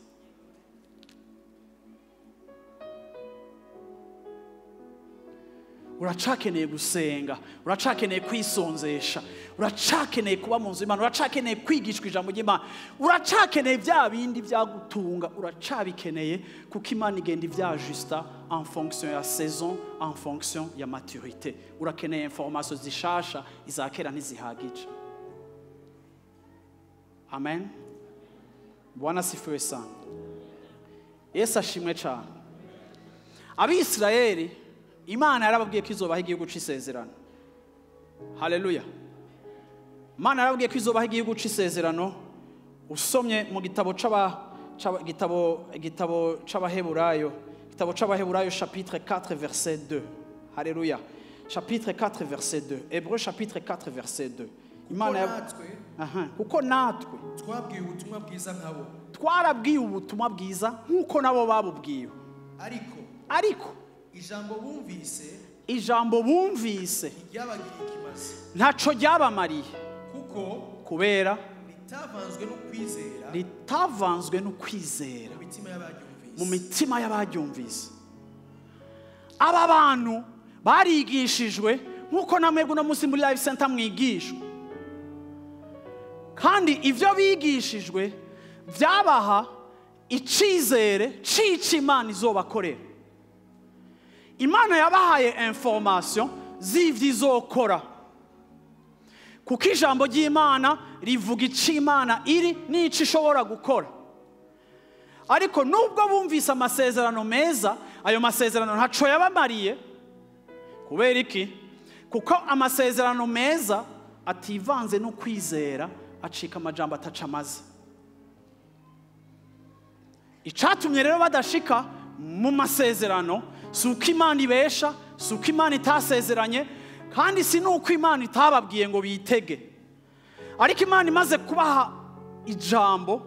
Uracakeneye gusenga, uracakeneye kwisonzesha, uracakeneye kuba mu nzu y'Imana, uracakeneye kwigishwa ijambo ry'Imana, uracakeneye bya bindi byagutunga, uracabikeneye kuko Imana igenda ivyajusta en fonction ya saison, en fonction ya maturité. Urakeneye information zishasha, izakera ntizihagije. Amen. Bwana sifiwe sana. Yesu ashimwe cyane. Abisirayeli Imana yarababwiye ko izobaha igihugu c'isezerano. Haleluya. Imana yarababwiye ko izobaha igihugu c'isezerano. Usomye mu gitabo c'Abaheburayo, gitabo c'Abaheburayo chapitre 4 verset 2. Haleluya. Chapitre 4 verset 2. Hébreux chapitre 4 verset 2. Imana kuko natwe twabwiwe ubutumwa bwiza nkabo. Twarabwiwe ubutumwa bwiza nkuko nabo babubwiwe. Ariko ijambo bumvise ntaco ryabamariye, kuko kubera ritavanzwe n'ukwizera mu mitima y'abaryumvise. Aba bantu barigishijwe nkuko namwebwe no munsi muri Life Center mwigishwa, kandi ivyo bigishijwe byabaha icizere c'ico Imana izobakorera. Imana yabahaye information z'ivyo izokora, kuko ijambo ry'Imana rivuga ico Imana iri n'ico ishobora gukora. Ariko nubwo bumvise amasezerano meza, ayo masezerano ntaco yabamariye. Kubera iki? Kuko amasezerano meza ativanze no kwizera, acika amajambo ataca amaze. Icatumye rero badashika mu masezerano si uko Imana ibesha, si uko Imana itasezeranye, kandi si nuko Imana itababwiye ngo bitege. Ariko Imana imaze kubaha ijambo,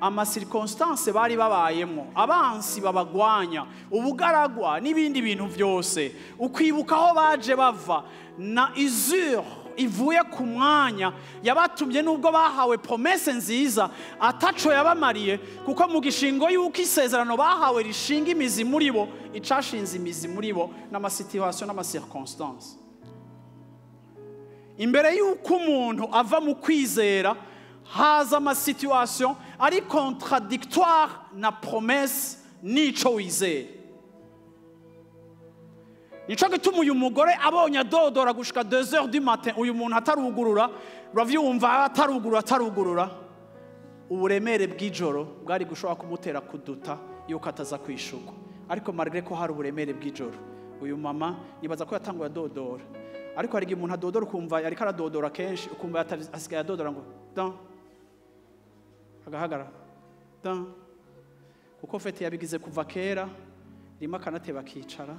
amacirconstance bari babayemo, abansi babagwanya, ubugaragwa n'ibindi bintu byose, ukwibuka aho baje bava na izure ivuye ku mwanya yabatumye, nubwo bahawe promesse nziza ataco yabamariye, kuko mu gishingo yuko isezerano bahawe rishinga imizi muri bo, icashinze imizi muri bo n'amasituation n'amacirconstance. Imbere yuko umuntu ava mu kwizera Haza ama situation ari contradictoire na promesse n'ico wizeye. Nico gituma uyu mugore abonye adodora gushika 2h du matin, uyu muntu atarugurura, uravyumva, atarugurura, atarugurura. Uburemere bw'ijoro bwari gushobora kumutera kuduta yuko ataza kwishurwa. Ariko malgré ko hari uburemere bw'ijoro, uyu mama nibaza ko yatanguye adodora. Ariko hari igihe umuntu adodora ukumva ariko aradodora kenshi, ukumva asigaye adodora ngo dan, agahagarara dan, kuko fete yabigize kuva kera, rimwe akanateba akicara,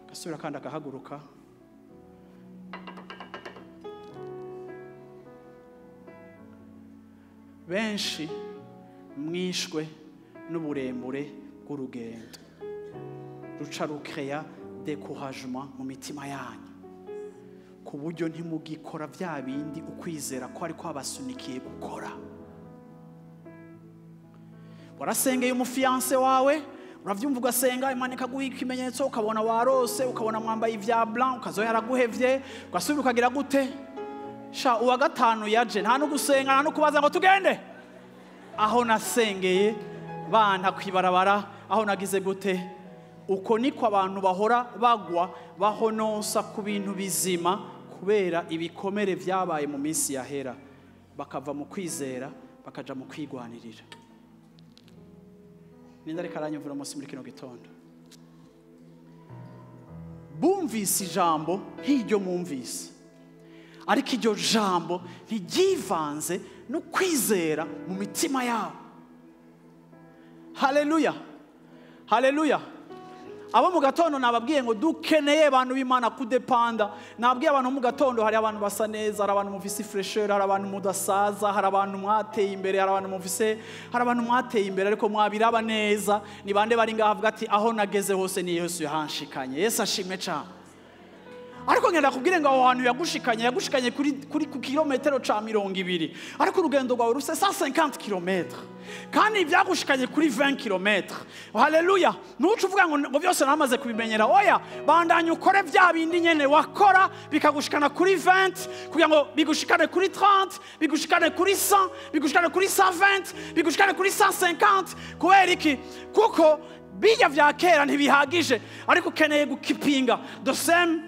agasubira kandi agahaguruka. Benshi mwishwe n'uburemure bw'urugendo ruca rukeya découragement mu mitima yanyu, ku buryo ntimugikora bya bindi ukwizera ko ariko abasunikiye gukora. Warasengeye umufiance wawe, uravyumva, ugasenga Imana ikaguha ikimenyetso, ukabona warose, ukabona mwambaye ivya blanc, ukazoya yaraguhevye, ugasubira ukagira gute? Sha uwa gatanu yaje nta no gusenga, nta no kubaza ngo tugende. Aho nasengeye bana kwibarabara, aho nagize gute? Uko niko abantu bahora bagwa, bahononsa ku bintu bizima kubera ibikomere vyabaye mu minsi yahera, bakava mu kwizera bakaja mu kwigwanirira. Ninde ariko aranyumvira umunsi muri kino gitondo? Bumvise ijambo nk'iryo mwumvise, ariko iryo jambo ntiryivanze no kwizera mu mitima yabo. Haleluya, haleluya. Abo mu gatondo nababwiye ngo dukeneye abantu b'Imana kudepanda. Nababwiye abantu mu gatondo, hari abantu basa neza, hari abantu mufise fraîcheur, hari abantu mudasaza, hari abantu mwateye imbere, hari abantu mufise, hari abantu mwateye imbere ariko mwabiraba neza. Ni bande bari ngaha avuga ati aho nageze hose ni Yesu yahanshikanye. Yesu ashimwe cyane. Ariko ngenda kubwire ngo aho hantu yagushikanye, yagushikanye kuri ku kilometero ca 20, ariko urugendo rwawe ruse 150 km, kandi ibyagushikanye kuri 20 km. Haleluya. Ntuce uvuga ngo byose namaze kubimenyera. Oya, bandanya ukore bya bindi nyene wakora bikagushikana kuri 20, kugira ngo bigushikane kuri 30, bigushikane kuri 100, bigushikane kuri 120, bigushikane kuri 150. Kubera iki? Kuko bijya vya kera ntibihagije, ariko ukeneye gukipinga the same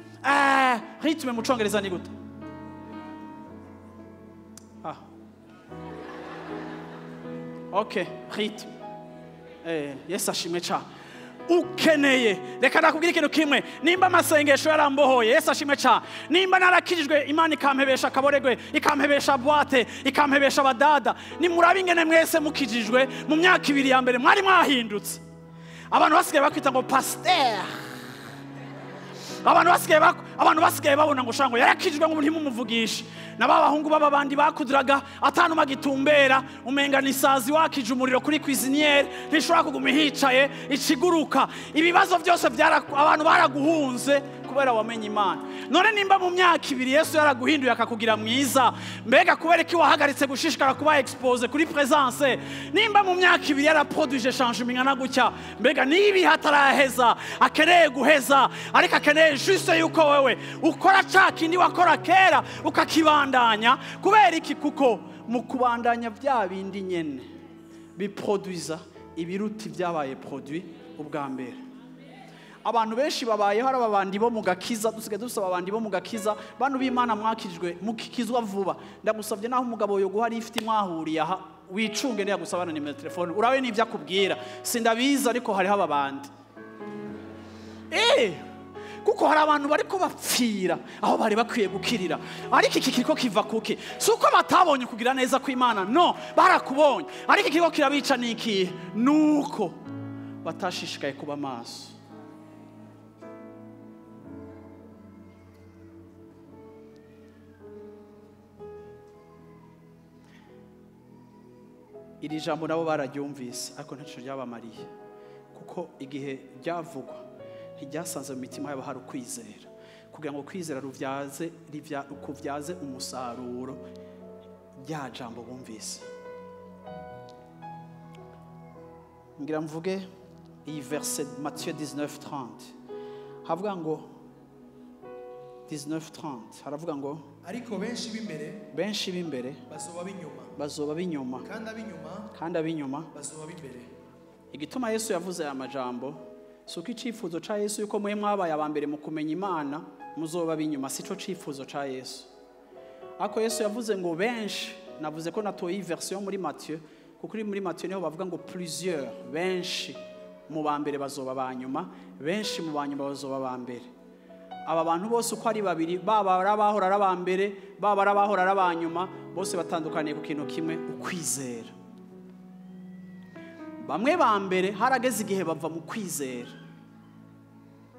rythme. Mu congereza ni gute? Ah. Okay, rythme. Yesu ashimwe cyane. Ukeneye, reka nakubwira ikintu kimwe, nimba amasengesho yarambohoye, Yesu ashimwe cyane, nimba narakijijwe Imana ikampebesha akaboregwe, ikampebesha boîte, ikampebesha abadada, nimurabe ingene mwese mukijijwe mu myaka 2 ya mbere mwari mwahindutse. Abantu basigaye bakwita ngo pasteur. Abantu basigaye babona ngo shango yarakijwe ngo ntimumuvugishe. Na bahungu baba bandi bakuduraga atanu magitumbera, umenga nisazi wakije umuriro kuri cuisinière, ntishobora kuguma hicaye ikiguruka. Ibibazo byose abantu baraguhunze kubera wamenye Imana. None nimba mu myaka 2 Yesu yaraguhinduye akakugira mwiza, mbega kubera ki wahagaritse gushishikara kuba expose kuri présence? Nimba mu myaka 2 yaraproduije changement ingana gutya, mbega nibi hataraheza akeneye guheza, ariko akeneye juste yuko wewe ukora ca kindi wakora kera ukakibandanya. Kubera iki? Kuko mu kubandanya bya bindi nyene biproduiza ibiruti byabaye produit ubwa mbere. Abantu benshi babayeho ari abandi bo mu gakiza, dusigaye dusaba abandi bo mu gakiza, bantu b'Imana mwakijwe mukikizwa vuba. Ndagusavye naho umugabo yoguha ari ifite mwahuriye aha, wicunge ntiyagusaba na nimero telefone, urabe n'ivyo akubwira. Sindabizi ariko hariho ababandi. Kuko hari abantu bariko bapfira aho bari bakwiye gukirira, ariko iki kiriko kiva kuki? Si uko batabonye kugira neza kw'Imana, no, barakubonye, ariko ikiriko kirabica niki? Nuko batashishikaye kuba maso. Iri jambo nabo bararyumvise ariko ntaco ryabamariye, kuko igihe ryavugwa ntiryasanze mu mitima yabo hari ukwizera, kugira ngo kwizera ruvyaze kuvyaze umusaruro rya jambo bumvise. Ngira mvuge iyi verset Matthieu 19:30, havuga ngo 19:30 haravuga ngo Ariko benshi b'imbere benshi b'imbere bazoba b'inyuma, bazoba b'inyuma, kandi ab'inyuma bazoba b'imbere. Igituma Yesu yavuze aya majambo si uko icifuzo ca Yesu yuko mwe mwabaye aba mbere mu kumenya Imana muzoba b'inyuma, sico cifuzo ca Yesu. Ariko Yesu yavuze ngo benshi, navuze ko natoye iyi version muri Matthieu, kuko iri muri Matthieu niho bavuga ngo plusieurs, benshi mu ba mbere bazoba ba nyuma, benshi mu ba nyuma bazoba ba mbere. Aba bantu bose uko ari babiri, baba ari abahora ari aba mbere, baba ari abahora ari aba nyuma, bose batandukaniye ku kintu kimwe, ukwizera. Bamwe ba mbere harageze igihe bava mu kwizera,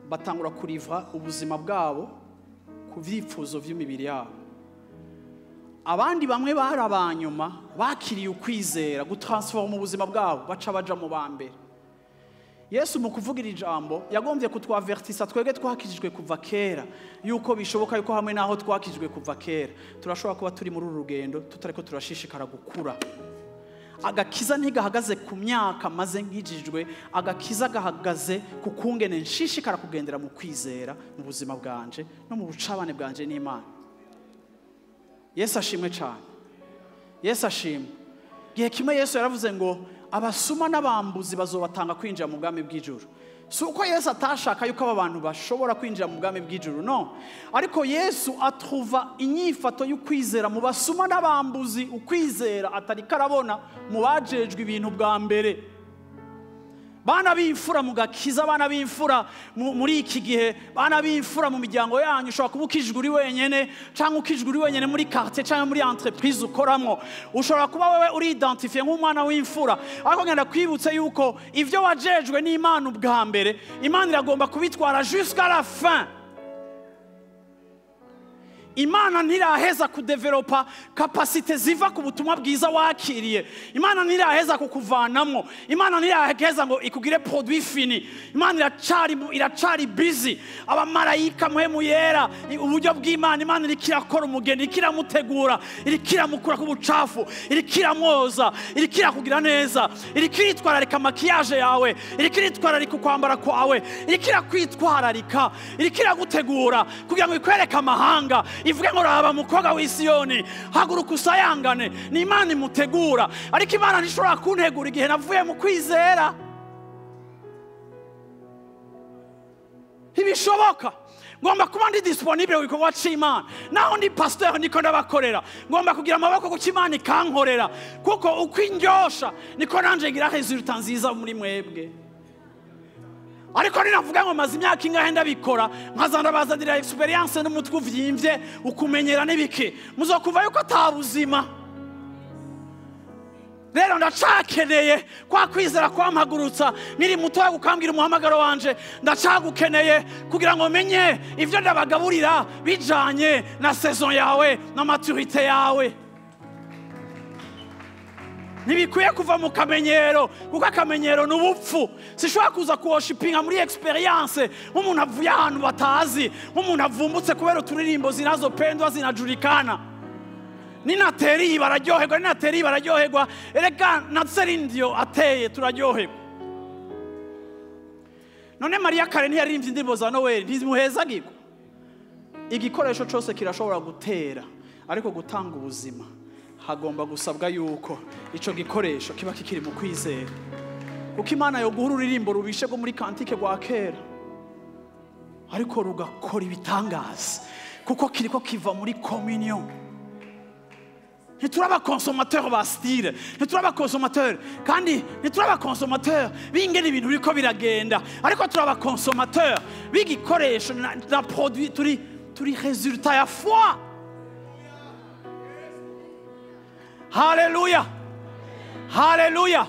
batangura kuriva ubuzima bwabo ku vyifuzo vy'imibiri yabo. Abandi bamwe bari abanyuma bakiriye ukwizera gutransforma ubuzima bwabo, baca baja mu ba mbere. Yesu mu kuvugira ijambo yagombye kutwavertisa twebwe twakijijwe kuva kera, yuko bishoboka yuko hamwe naho twakijijwe kuva kera turashobora kuba turi muri uru rugendo tutariko turashishikara gukura. Agakiza ntigahagaze ku myaka maze nkijijwe, agakiza gahagaze ku kungene nshishikara kugendera mu kwizera mu buzima bwanje no mu bucabane bwanje n'Imana. Yesu ashimwe cyane. Yesu ashimwe. Gihe kimwe Yesu yaravuze ngo abasuma n'abambuzi bazobatanga kwinjira mu bwami bw'ijuru. Si uko Yesu atashaka yuko aba bantu bashobora kwinjira mu bwami bw'ijuru, no. Ariko Yesu atruva inyifato y'ukwizera mu basuma n'abambuzi, ukwizera atari karabona mu bajejwe ibintu bwa mbere. Bana b'imfura mu gakiza, bana b'imfura muri iki gihe, bana b'imfura mu miryango yanyu. Ushobora kuba ukijwe uri wenyene, cyangwa ukijwe uri wenyene muri quartier cyangwa muri entreprise ukoramo. Ushobora kuba wewe uri identifié nk'umwana w'imfura, ariko ngenda kwibutse yuko ivyo wajejwe n'Imana ubwa mbere, Imana iragomba kubitwara jusqu'à la fin. Imana ntiraheza kudevelopa kapasite ziva ku butumwa bwiza wakiriye. Imana ntiraheza kukuvanamwo. Imana ntiraheza ngo ikugire produit fini. Imana iracari busy. Abamarayika muhemu yera, uburyo bw'Imana, Imana iriko irakora umugeni, iriko iramutegura, iriko iramukura ku bucafu, iriko iramwoza, iriko irakugira neza, iriko iritwararika makiyaje yawe, iriko iritwararika ukwambara kwawe, iriko irakwitwararika, iriko iragutegura kugira ngo ikwereke amahanga. Ivuge ngo raba mukobwa w'Isiyoni, haguruka usayangane. Ni Imana imutegura, ariko Imana ntishobora kuntegura igihe navuye mu kwizera. Ntibishoboka. Ngomba kuba ndi disponible ku gikorwa c'Imana. Naho ndi pasteur niko ndabakorera, ngomba kugira amaboko kuko Imana ikankorera, kuko uko indyosha niko nanje ngira resultat nziza muri mwebwe. Ariko ninavuga ngo maze imyaka ingahe ndabikora, nkaza ndabazanira experience n'umutwe uvyimbye ukumenyera n'ibiki, muzokumva yuko atabuzima. Rero ndacakeneye kwa kwizera kwampagurutsa nkiri mutoya gukambwira umuhamagaro wanje, ndacagukeneye kugira ngo menye ivyo ndabagaburira bijanye na saison yawe na maturité yawe. Ntibikwiye kuva mu kamenyero, kuko akamenyero ni ubupfu. Sishobora kuza kuworshipinga muri experience nk'umuntu avuye ahantu batazi, nk'umuntu avumbutse kubera uturirimbo zinazopendwa zinajulikana. Ninateri bararyoherwa, ninateri bararyoherwa, erega na Celine ateye turaryoherwa. None Maria Kare ntiyaririmbye indirimbo za Noel, ntizimuhezagirwa. Igikoresho cyose kirashobora gutera, ariko gutanga ubuzima hagomba gusabwa yuko ico gikoresho kiba kikiri mu kwizera. Kuko Imana yo guhura uririmbo rubishe rwo muri kantike rwa kera, ariko rugakora ibitangaza kuko kiriko kiva muri communion. Ntituraba consommateur ba style, ntituraba consommateur, kandi ntituraba consommateur bingene ibintu biriko biragenda, ariko turaba consommateur b'igikoresho na produit, turi résultat ya foi. Haleluya, haleluya.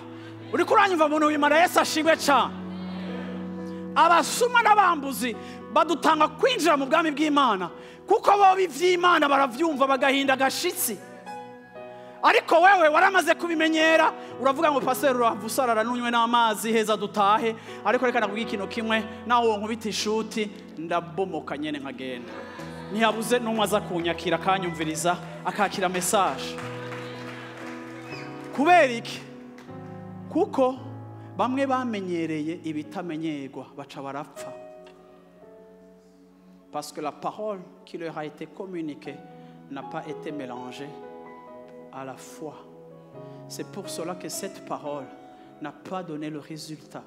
Uriko uranyumva muntu w'Imana? Yesu ashimwe cyane. Abasuma n'abambuzi badutanga kwinjira mu bwami bw'Imana, kuko bo ivy'Imana baravyumva bagahinda gashitsi. Ariko wewe waramaze kubimenyera, uravuga ngo pasteur urava usarara nunywe n'amazi heza dutahe. Ariko reka nakubwira ikintu kimwe, nawe wo nkubita ishuti ndabomoka nyene nkagenda. Ntiyabuze n'umwe aza kunyakira akanyumviriza akakira message. Kubera iki? Kuko bamwe bamenyereye ibitamenyerwa baca barapfa. Parce que la parole qui leur a été communiquée n'a pas été mélangée à la foi. C'est pour cela que cette parole n'a pas donné le résultat.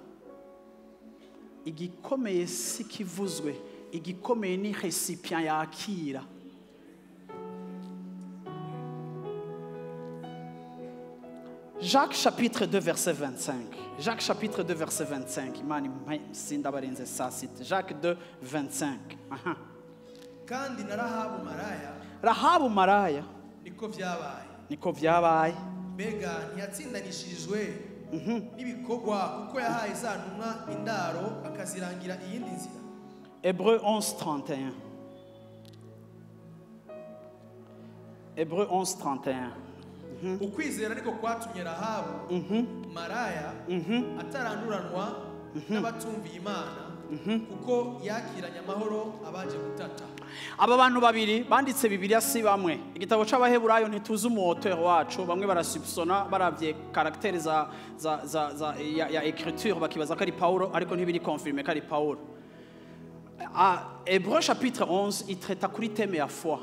Igikomeye si kivuzwe, igikomeye ni récipient yakira. Jacques chapitre 2 verset 25. Jacques chapitre 2 verset 25. Imana sindabarenze saa sita. Jacques 2 25. Aha. Kandi na Rahabu maraya. Rahabu maraya. Niko vyabaye. Niko vyabaye. Mbega ntiyatsindanishirijwe n'ibikorwa kuko yahaye za ntumwa indaro akazirangira iyindi nzira. Hébreux 11 31. Hébreux 11 31. Ukwizera ariko kwatumye Rahabu maraya ataranduranwa n'abatumviye Imana kuko yakiranye amahoro abaje gutata. Aba bantu babiri banditse Bibiliya si bamwe. Igitabo c'Abaheburayo ntituzi umu auteur wacu, bamwe barasupsona baravye caractère za za za za ya écriture bakibaza ko ari Paulo, ariko ntibiri confirmé ko ari Paulo. Hébreux chapitre 11 itreta kuri thème ya foi.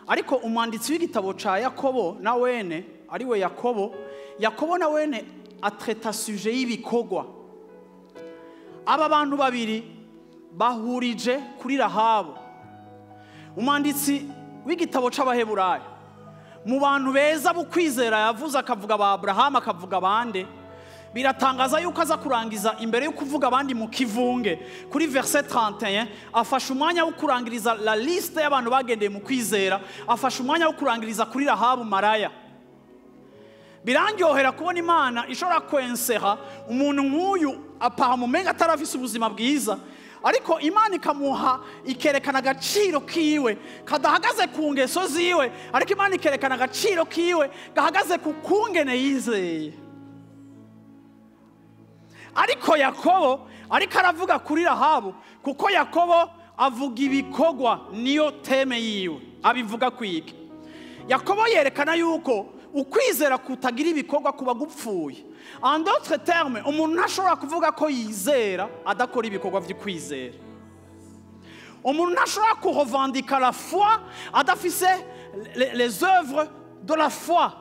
Ariko umwanditsi w'igitabo ca Yakobo na wene ariwe Yakobo, Yakobo na wene atreta sujet y'ibikorwa. Aba bantu babiri bahurije kuri Rahabu. Umwanditsi w'igitabo c'Abaheburayo mu bantu beza bukwizera yavuze akavuga ba Abraham akavuga bande, biratangaza yuko aza kurangiza imbere yo kuvuga abandi mu kivunge kuri verset 31 afasha umwanya wo kurangiriza la liste y'abantu bagendeye mu kwizera, afasha umwanya wo kurangiriza kuri Rahabu maraya. Birangyohera kubona Imana ishobora kwensera umuntu nk'uyu apara mumenga atarafise ubuzima bwiza, ariko Imana ikamuha ikerekana agaciro kiwe kadahagaze ku ngeso ziwe, ariko Imana ikerekana agaciro kiwe gahagaze ku kungene yizeye. Ariko Yakobo ariko aravuga kuri Rahabu, kuko Yakobo avuga ibikorwa niyo teme yiwe abivuga kwiki. Yakobo yerekana yuko ukwizera kutagira ibikorwa kuba gupfuye. En d'autres termes, umuntu ntashobora kuvuga ko yizera adakora ibikorwa vy'ukwizera. Umuntu ntashobora kurevendika la foi adafise les œuvres de la foi.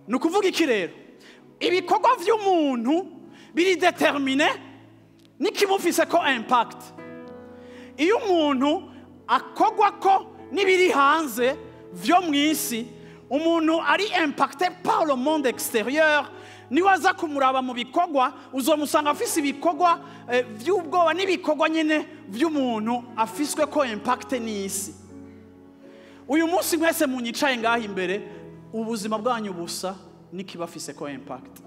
Ni ukuvuga iki rero? Ibikorwa vy'umuntu biri déterminé n'ikimufise ko impact. Iyo umuntu akogwa ko n'ibiri hanze vyo mw'isi, umuntu ari impacté par le monde extérieur, niwaza kumuraba mu bikorwa uzomusanga afise ibikorwa vy'ubwoba n'ibikorwa nyene vy'umuntu afiswe ko impact n'isi. Uyu munsi mwese munyicaye ngaha imbere, ubuzima bwanyu busa nikibafise ko impact.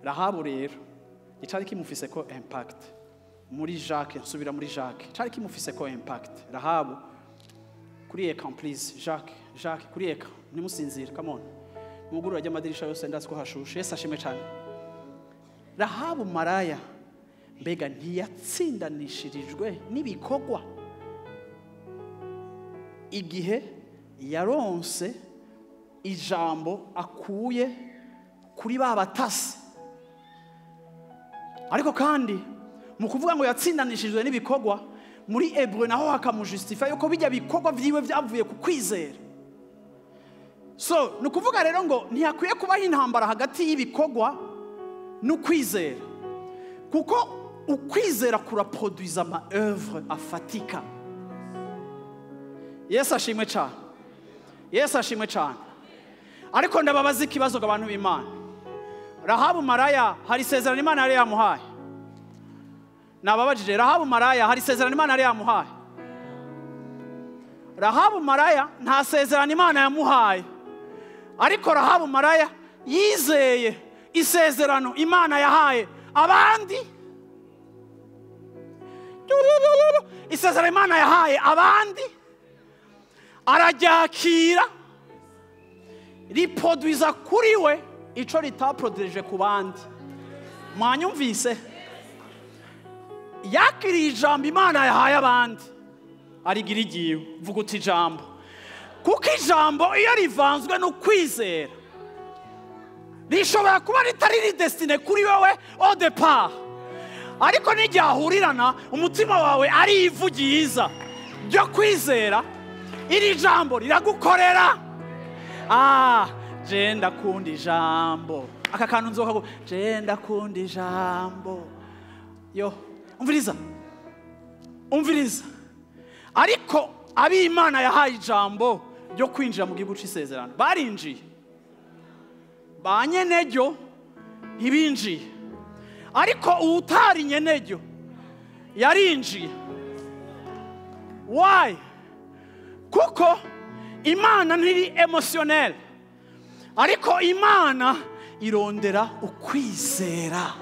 Rahabu rero icari kimufise ko impact muri Jacques, nsubira muri Jacques, icari kimufise ko impact Rahabu kuri eka, please Jacques, Jacques kuri eka, ntimusinzire, come on, mugurura ry'amadirisha yose ndazi ko hashushe. Yesu ashimwe cyane. Rahabu maraya mbega ntiyatsindanishirijwe n'ibikorwa igihe yaronse ijambo akuye kuri ba batasi. Ariko kandi mu kuvuga ngo yatsindanishijwe n'ibikorwa, muri Hébreu naho hakamujustify yuko bijya bikorwa vyiwe vyavuye ku kwizera. So ni ukuvuga rero ngo ntihakwiye kubaho intambara hagati y'ibikorwa n'ukwizera, kuko ukwizera kuraproduiza ama œuvre afatika. Yesu ashimwe cyane. Yesu ashimwe cyane. Ariko ndababaza ikibazo abantu b'Imana. Rahabu maraya hari isezerano Imana yari yamuhaye? Nababajije, Rahabu maraya hari isezerano Imana yari yamuhaye? Rahabu maraya nta sezerano Imana yamuhaye, ariko Rahabu maraya yizeye isezerano Imana yahaye abandi. Isezerano Imana yahaye abandi araryakira, riproduiza kuri we ico ritaproduije ku bandi. Mwanyumvise? Yakiriye ijambo Imana yahaye abandi arigira igiwe. Vuga uti ijambo, kuko ijambo iyo rivanzwe no kwizera rishobora kuba ritari ridestine kuri wewe au départ, Ariko niryahurirana umutima wawe ari ivu ryiza ryo kwizera, iri jambo riragukorera. Je ndakunda ijambo. Aka kantu nzoka, je ndakunda ijambo. Yo, umviriza. Umviriza. Ariko ab'Imana yahaye ijambo ryo kwinjira mu gihugu c'isezerano barinjiye. Ba nyeneryo ntibinjiye. Ariko uwutari nyeneryo yarinjiye. Why? Kuko Imana ntiri emotionnel. Ariko Imana irondera ukwizera.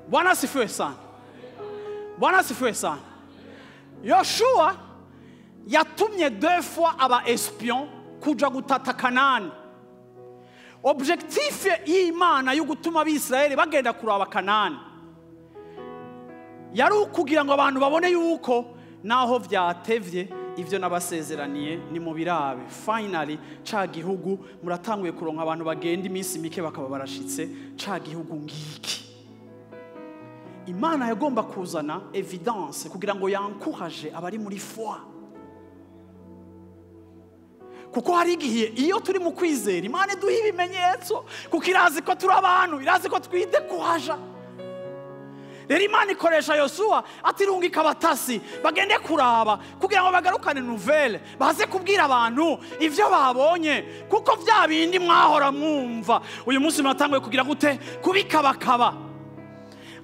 Bwana asifiwe sana. Bwana asifiwe sana. Yoshua yatumye 2 fois aba espion kuja gutata Kanani. Objectif y'Imana yo gutuma abisirayeli bagenda kuraba Kanani yari ukugira ngo abantu babone yuko naho vyatevye ivyo nabasezeraniye ni mu birabe. Finally ca gihugu muratanguye kuronka abantu bagenda iminsi mike bakaba barashitse ca gihugu ngiki. Imana yagomba kuzana evidence kugira ngo yankuhaje abari muri foi. Kuko hari igihe iyo turi mu kwizera Imana iduha ibimenyetso, kuko irazi ko turi abantu, irazi ko twidekuhaja. Rero Imana ikoresha Yosuwa atirungika abatasi bagende kuraba kugira ngo bagarukane nouvelle, baze kubwira abantu ivyo babonye, kuko vya bindi mwahora mwumva uyu munsi muratanguye kugira gute kubikabakaba.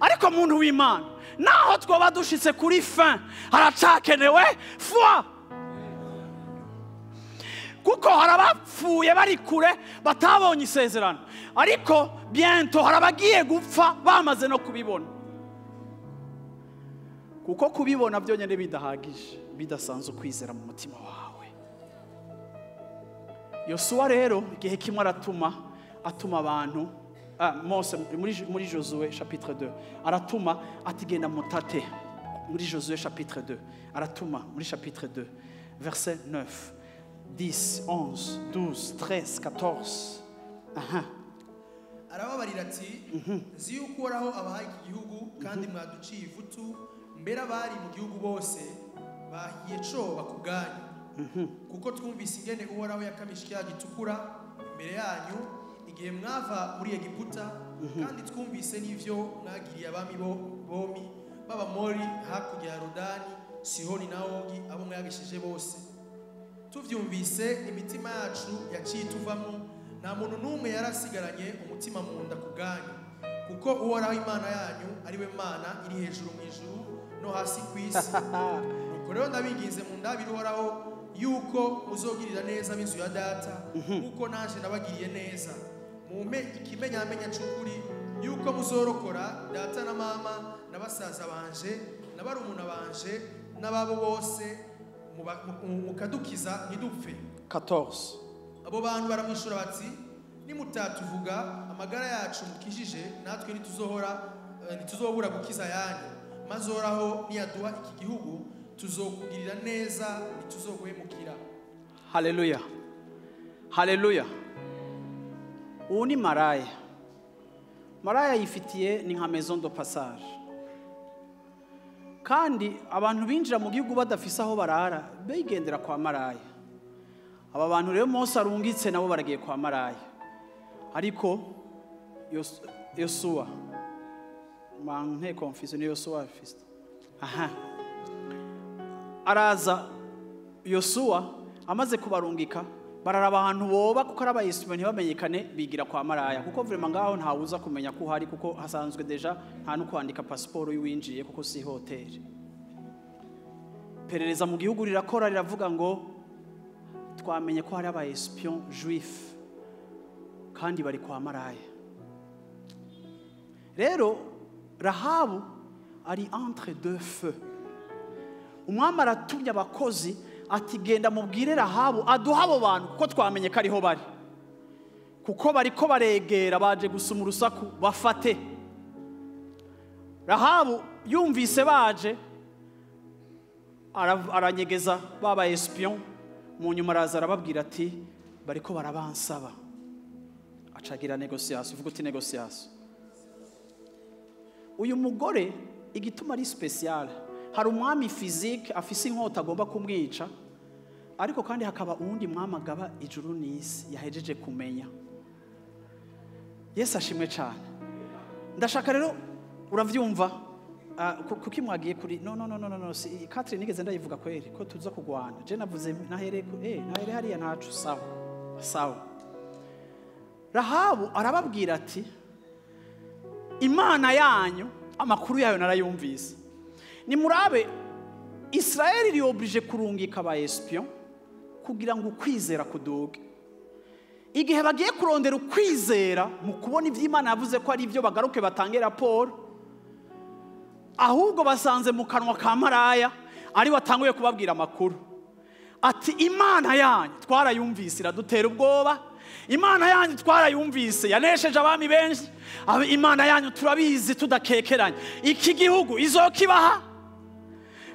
Ariko muntu w'Imana, naho twoba dushitse kuri fin, haracakenewe foi. Kuko harabapfuye bari kure batabonye isezerano, ariko bientôt harabagiye gupfa bamaze no kubibona. Kuko kubibona byonyine bidahagije, bidasanzwe kwizera mu mutima wawe. Yosuwa rero igihe kimwe aratuma, atuma abantu, Mose muri Josué chapitre 2 aratuma ati genda mutate. Muri Josué chapitre 2 aratuma, muri chapitre 2 verset 9 10 11 12 13 14. Aha. Arababarira ati nzi yuko Uhoraho abahaye iki gihugu kandi mwaduciye ivutu, mbere abari mu gihugu bose bahiye coba ku bwanyu. Kuko twumvise ingene Uhoraho yakamishe ikiyaga gitukura imbere yanyu igihe mwava muri Egiputa, kandi twumvise n'ivyo mwagiriye abami bomi b'Abamori hakurya ya Yorodani, Sihoni na Ogi, abo mwagishije bose. Tuvyumvise imitima yacu yaciye tuvamo, nta muntu n'umwe yarasigaranye umutima mu nda ku bwanyu, kuko Uhoraho Imana yanyu ari we Mana iri hejuru mu ijuru no hasi ku isi. Nuko rero ndabinginze mu ndabire Uhoraho yuko muzogirira neza ab'inzu ya data, kuko nanje nabagiriye neza. Mumpe ikimenyamenya c'ukuri yuko muzorokora data na mama na basaza banje na barumuna banje n'ababo bose, mukadukiza ntidupfe. 14. Abo bantu baramwishura bati nimutatuvuga amagara yacu mukijije, natwe ntituzobura gukiza yanyu. Maze Uhoraho niyaduha iki gihugu tuzokugirira neza, ntituzoguhemukira. Haleluya. Haleluya. Uwo ni maraya. Maraya yifitiye ni nka maison de passage. Kandi abantu binjira mu gihugu badafise aho barara bigendera kwa maraya. Aba bantu rero Mose arungitse nabo baragiye kwa maraya. Ariko Yosuwa mante confusion, Yosuwa fist. Aha. Araza Yosuwa amaze kubarungika bararaba ahantu boba, kuko ari abayisime ntibamenyekane, bigira kwa maraya. Kuko vraiment ngaho ntawuza kumenya ko hari, kuko hasanzwe deja nta no kwandika passport y'uwinjiye, kuko si hotel. Perereza mu gihugu rirakora riravuga ngo twamenye ko hari aba espion juif kandi bari kwa maraya. Rero Rahabu ari entre deux feux. Umwami aratumye abakozi ati genda mubwire Rahabu aduha abo bantu, kuko twamenye ko ariho bari, kuko bariko baregera baje gusuma urusaku bafate. Rahabu yumvise baje aranyegeza baba espion, mu nyuma araza arababwira ati bariko barabansaba. Acagira négociation. Uvuga uti négociation. Uyu mugore igituma ari spécial, hari umwami physique afise inkota agomba kumwica, ariko kandi hakaba uwundi mwami agaba ijuru n'isi yahejeje kumenya. Yesu ashimwe cyane. Ndashaka rero uravyumva, kuki mwagiye kuri no no no no no no, si Catherine nigeze ndayivuga kweri ko tuza kugwana. Je navuze nahere nahere hariya ntacu. Sawa sawa. Rahabu arababwira ati Imana yanyu amakuru yayo narayumvise. Nimurabe, Israel iri obligé kurungika ba espion kugira ngo ukwizera kuduge. Igihe bagiye kurondera ukwizera mu kubona ivy'Imana yavuze ko ari ivyo, bagaruke batange raporo, ahubwo basanze mu kanwa ka maraya ari watanguye kubabwira amakuru ati Imana yanyu twarayumvise iradutera ubwoba, Imana yanyu twarayumvise yanesheje abami benshi, Imana yanyu turabizi tudakekeranya, iki gihugu izokibaha,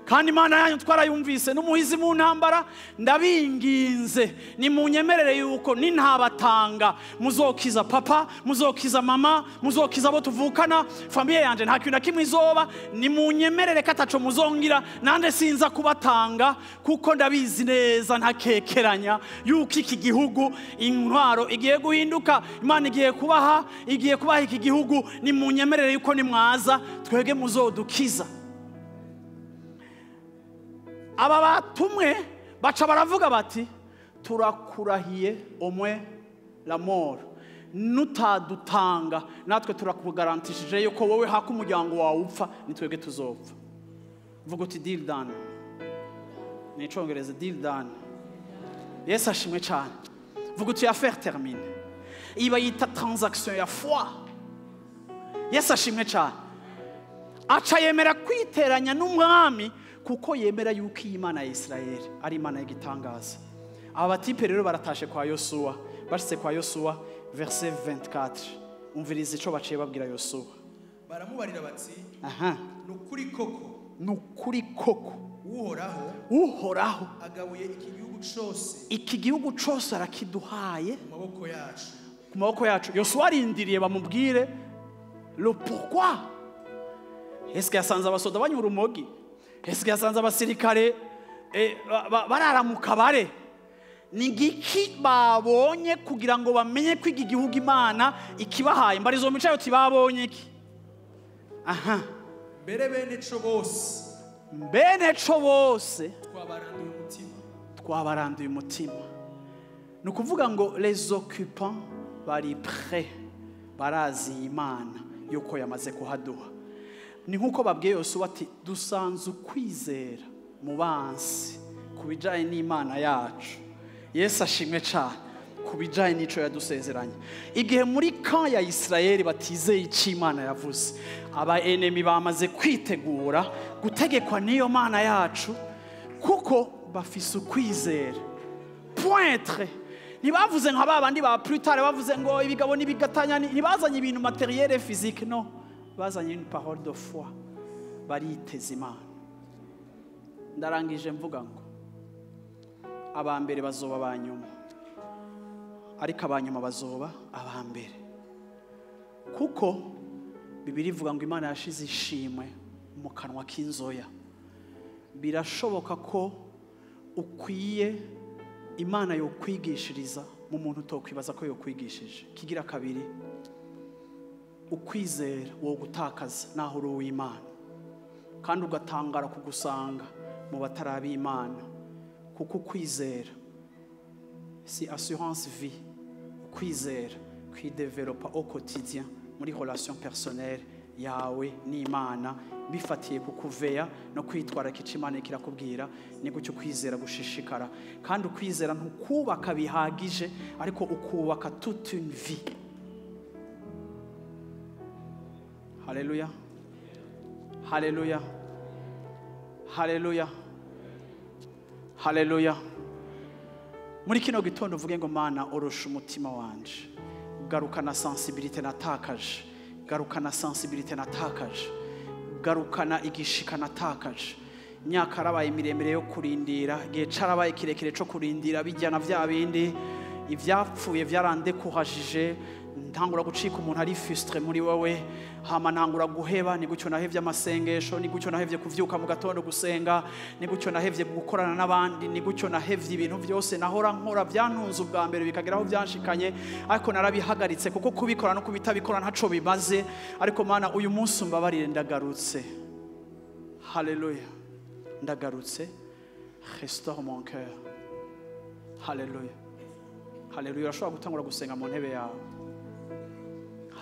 kandi Imana yanyu twarayumvise n'umuhizi mu ntambara, ndabinginze nimunyemerere yuko nintabatanga muzokiza papa, muzokiza mama, muzokiza abo tuvukana, famille yanje nta kintu na kimwe izoba, nimunyemerere ko ataco muzongira, nande sinza kubatanga kuko ndabizi neza ntakekeranya yuko iki gihugu intwaro igiye guhinduka, Imana igiye kubaha, igiye kubaha iki gihugu, nimunyemerere yuko nimwaza twebwe muzodukiza. Aba batumwe baca baravuga bati turakurahiye omwe la mort, nutadutanga natwe turakugarantishije yuko wowe haka umuryango wawe upfa nitwebwe tuzopfa. Vuga uti deal done. Ni icongereza deal done. Yesu ashimwe cyane. Vuga uti affaire termine. Iyi bayita transaction ya foi. Yesu ashimwe cyane. Aca yemera kwiteranya n'umwami kuko yemera yuko iyi Imana ya Israel ari Imana y'igitangaza. Aba batipe rero baratashe kwa Yosuwa. Bashitse kwa Yosuwa, verset 24. Umviriza ico baciye babwira Yosuwa. Baramubarira bati Aha. ni ukuri koko Ni ukuri koko Uhoraho Uhoraho agabuye iki gihugu cose iki gihugu cose arakiduhaye mu maboko yacu. ku maboko yacu. Yosuwa arindiriye bamubwire le pourquoi. Eske yasanze abasoda banywa urumogi? Eske yasanze abasirikare barara mu kabare? Ni igiki babonye kugira ngo bamenye ko iki gihugu Imana ikibahaye? Mbarizo mico yayo babonye iki? Aha. Mbere bene co bose Bene co bose twabaranduye umutima. Twabaranduye umutima. Ni ukuvuga ngo les occupants bari prêts, barazi Imana yuko yamaze kuhaduha. Ni nk'uko babwiye Yosuwa ati dusanze ukwizera mu bansi ku bijyanye n'Imana yacu. Yesu ashimwe cyane. Ku bijyanye n'ico yadusezeranye. Igihe muri camp ya Israeli batizeye icyo Imana yavuze, aba enemy bamaze kwitegura gutegekwa n'iyo Mana yacu kuko bafise ukwizera. Pointre. Ntibavuze nka ba bandi ba plus tard bavuze ngo ibigabo n'ibigatanya, ntibazanye ibintu matériel et physique, no. Bazanye une parole de foi. Bariteza Imana. Ndarangije mvuga ngo aba mbere bazoba abanyuma, ariko abanyuma bazoba aba mbere, kuko Bibiliya ivuga ngo Imana yashize ishimwe mu kanwa k'inzoya. Birashoboka ko ukwiye Imana yokwigishiriza mu muntu utokwibaza ko yokwigishije. Kigira kabiri, ukwizera wo gutakaza naho uri uw'Imana, kandi ugatangara kugusanga mu batarabi Imana, kuko ukwizera si assurance vie. Ukwizera kwidevelopa au quotidien muri relation personnelle yawe n'Imana, bifatiye ku kuveya no kwitwararika icyo Imana kirakubwira. Ni gutyo ukwizera gushishikara. Kandi ukwizera ntukubaka bihagije, ariko ukubaka toute une vie. Haleluya, haleluya, haleluya, haleluya. Muri kino gitondo uvuge ngo Mana, orosha umutima wanje, garukana sensibilité natakaje, garukana sensibilité natakaje, garukana igishika natakaje. Imyaka yarabaye miremire yo kurindira, igihe carabaye kirekire co kurindira bijyana vya bindi ivyapfuye vyarandekuhajije. Ntangura gucika umuntu ari frustré muri wowe, hama ntangura guheba. Ni gutyo nahevye amasengesho, ni gutyo nahevye kuvyuka mu gatondo gusenga, ni gutyo nahevye gukorana n'abandi, ni gutyo nahevye ibintu byose nahora nkora byantunze ubwa mbere bikagera aho byanshikanye, ariko narabihagaritse kuko kubikora no kubitabikora ntaco bimaze. Ariko Mana, uyu munsi umbabarire, ndagarutse. Haleluya, ndagarutse. Restaure mon cœur. Haleluya, haleluya. Urashobora gutangura gusenga mu ntebe yawe.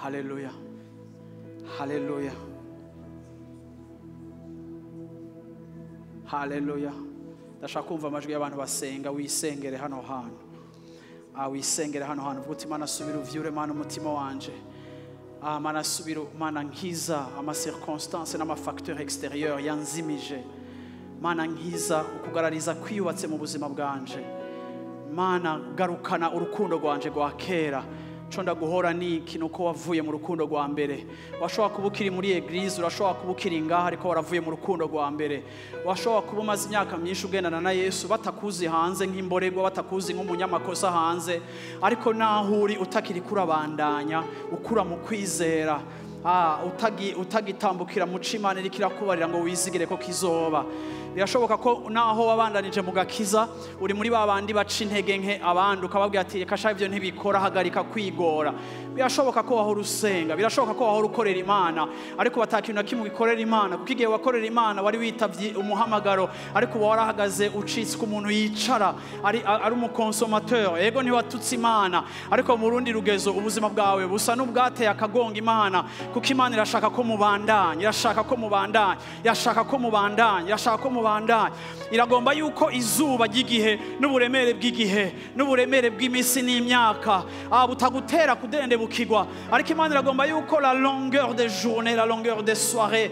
Haleluya, haleluya, haleluya. Ndashaka kumva amajwi y'abantu basenga. Wisengere hano hantu. Wisengere hano hantu, uvuga uti: "Mana, subira uvyure, Mana, umutima wanje. Mana, subira, Mana, nkiza ama circonstances n'ama facteurs extérieurs yanzimije. Mana, nkiza ukugarariza kwiyubatse mu buzima bwanje. Mana, garukana urukundo rwanje rwa kera." Co ndaguhora niki? Nuko wavuye mu rukundo rwa mbere. Washobora kuba ukiri muri église, urashobora kuba ukiri ngaha, ariko waravuye mu rukundo rwa mbere. Washobora kuba umaze imyaka myinshi ugendana na Yesu, batakuzi hanze nk'imborerwa, batakuzi nk'umunyamakosa hanze, ariko naho uri utakiri kurabandanya ukura mu kwizera. Utagitambukira mu c'Imana iriko irakubarira ngo wizigire ko kizoba. Birashoboka ko naho wabandanije mu gakiza, uri muri ba bandi baca intege nke abandi, ukababwira ati: "Reka sha, ibyo ntibikora, hagarika kwigora." Birashoboka ko wahora usenga, birashoboka ko wahora ukorera Imana, ariko batakintu na kimwe ugikorera Imana, kuko igihe wakorera Imana wari witavye umuhamagaro, ariko uba warahagaze ucitse ku muntu yicara ari umu consommateur. Yego, ntiwatutse Imana, ariko mu rundi rugezo ubuzima bwawe busa n'ubwateye akagonga Imana, kuko Imana irashaka ko mubandanya, irashaka ko mubandanya, irashaka ko mubandanya, irashaka ko mubandanya. Iragomba yuko izuba ry'igihe n'uburemere bw'igihe n'uburemere bw'iminsi n'imyaka butagutera kudendebukirwa, ariko Imana iragomba yuko la longueur des journées, la longueur des soirées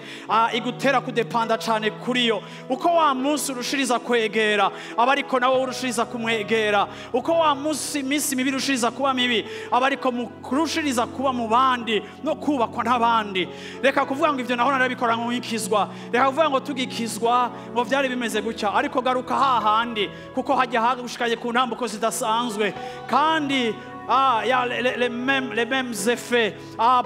igutera kudepanda cyane kuri yo. Uko wa munsi urushiriza kwegera, aba ariko nawe urushiriza kumwegera. Uko wa munsi, iminsi mibi irushiriza kuba mibi, aba ariko murushiriza kuba mu bandi no kubakwa n'abandi. Reka kuvuga ngo ibyo naho narabikora nk'ukizwa, reka kuvuga ngo tugikizwa ngo byari bimeze gutya, ariko garuka hahandi, kuko hajya hagushikaye ku ntambuko zidasanzwe, kandi ya, les mêmes effets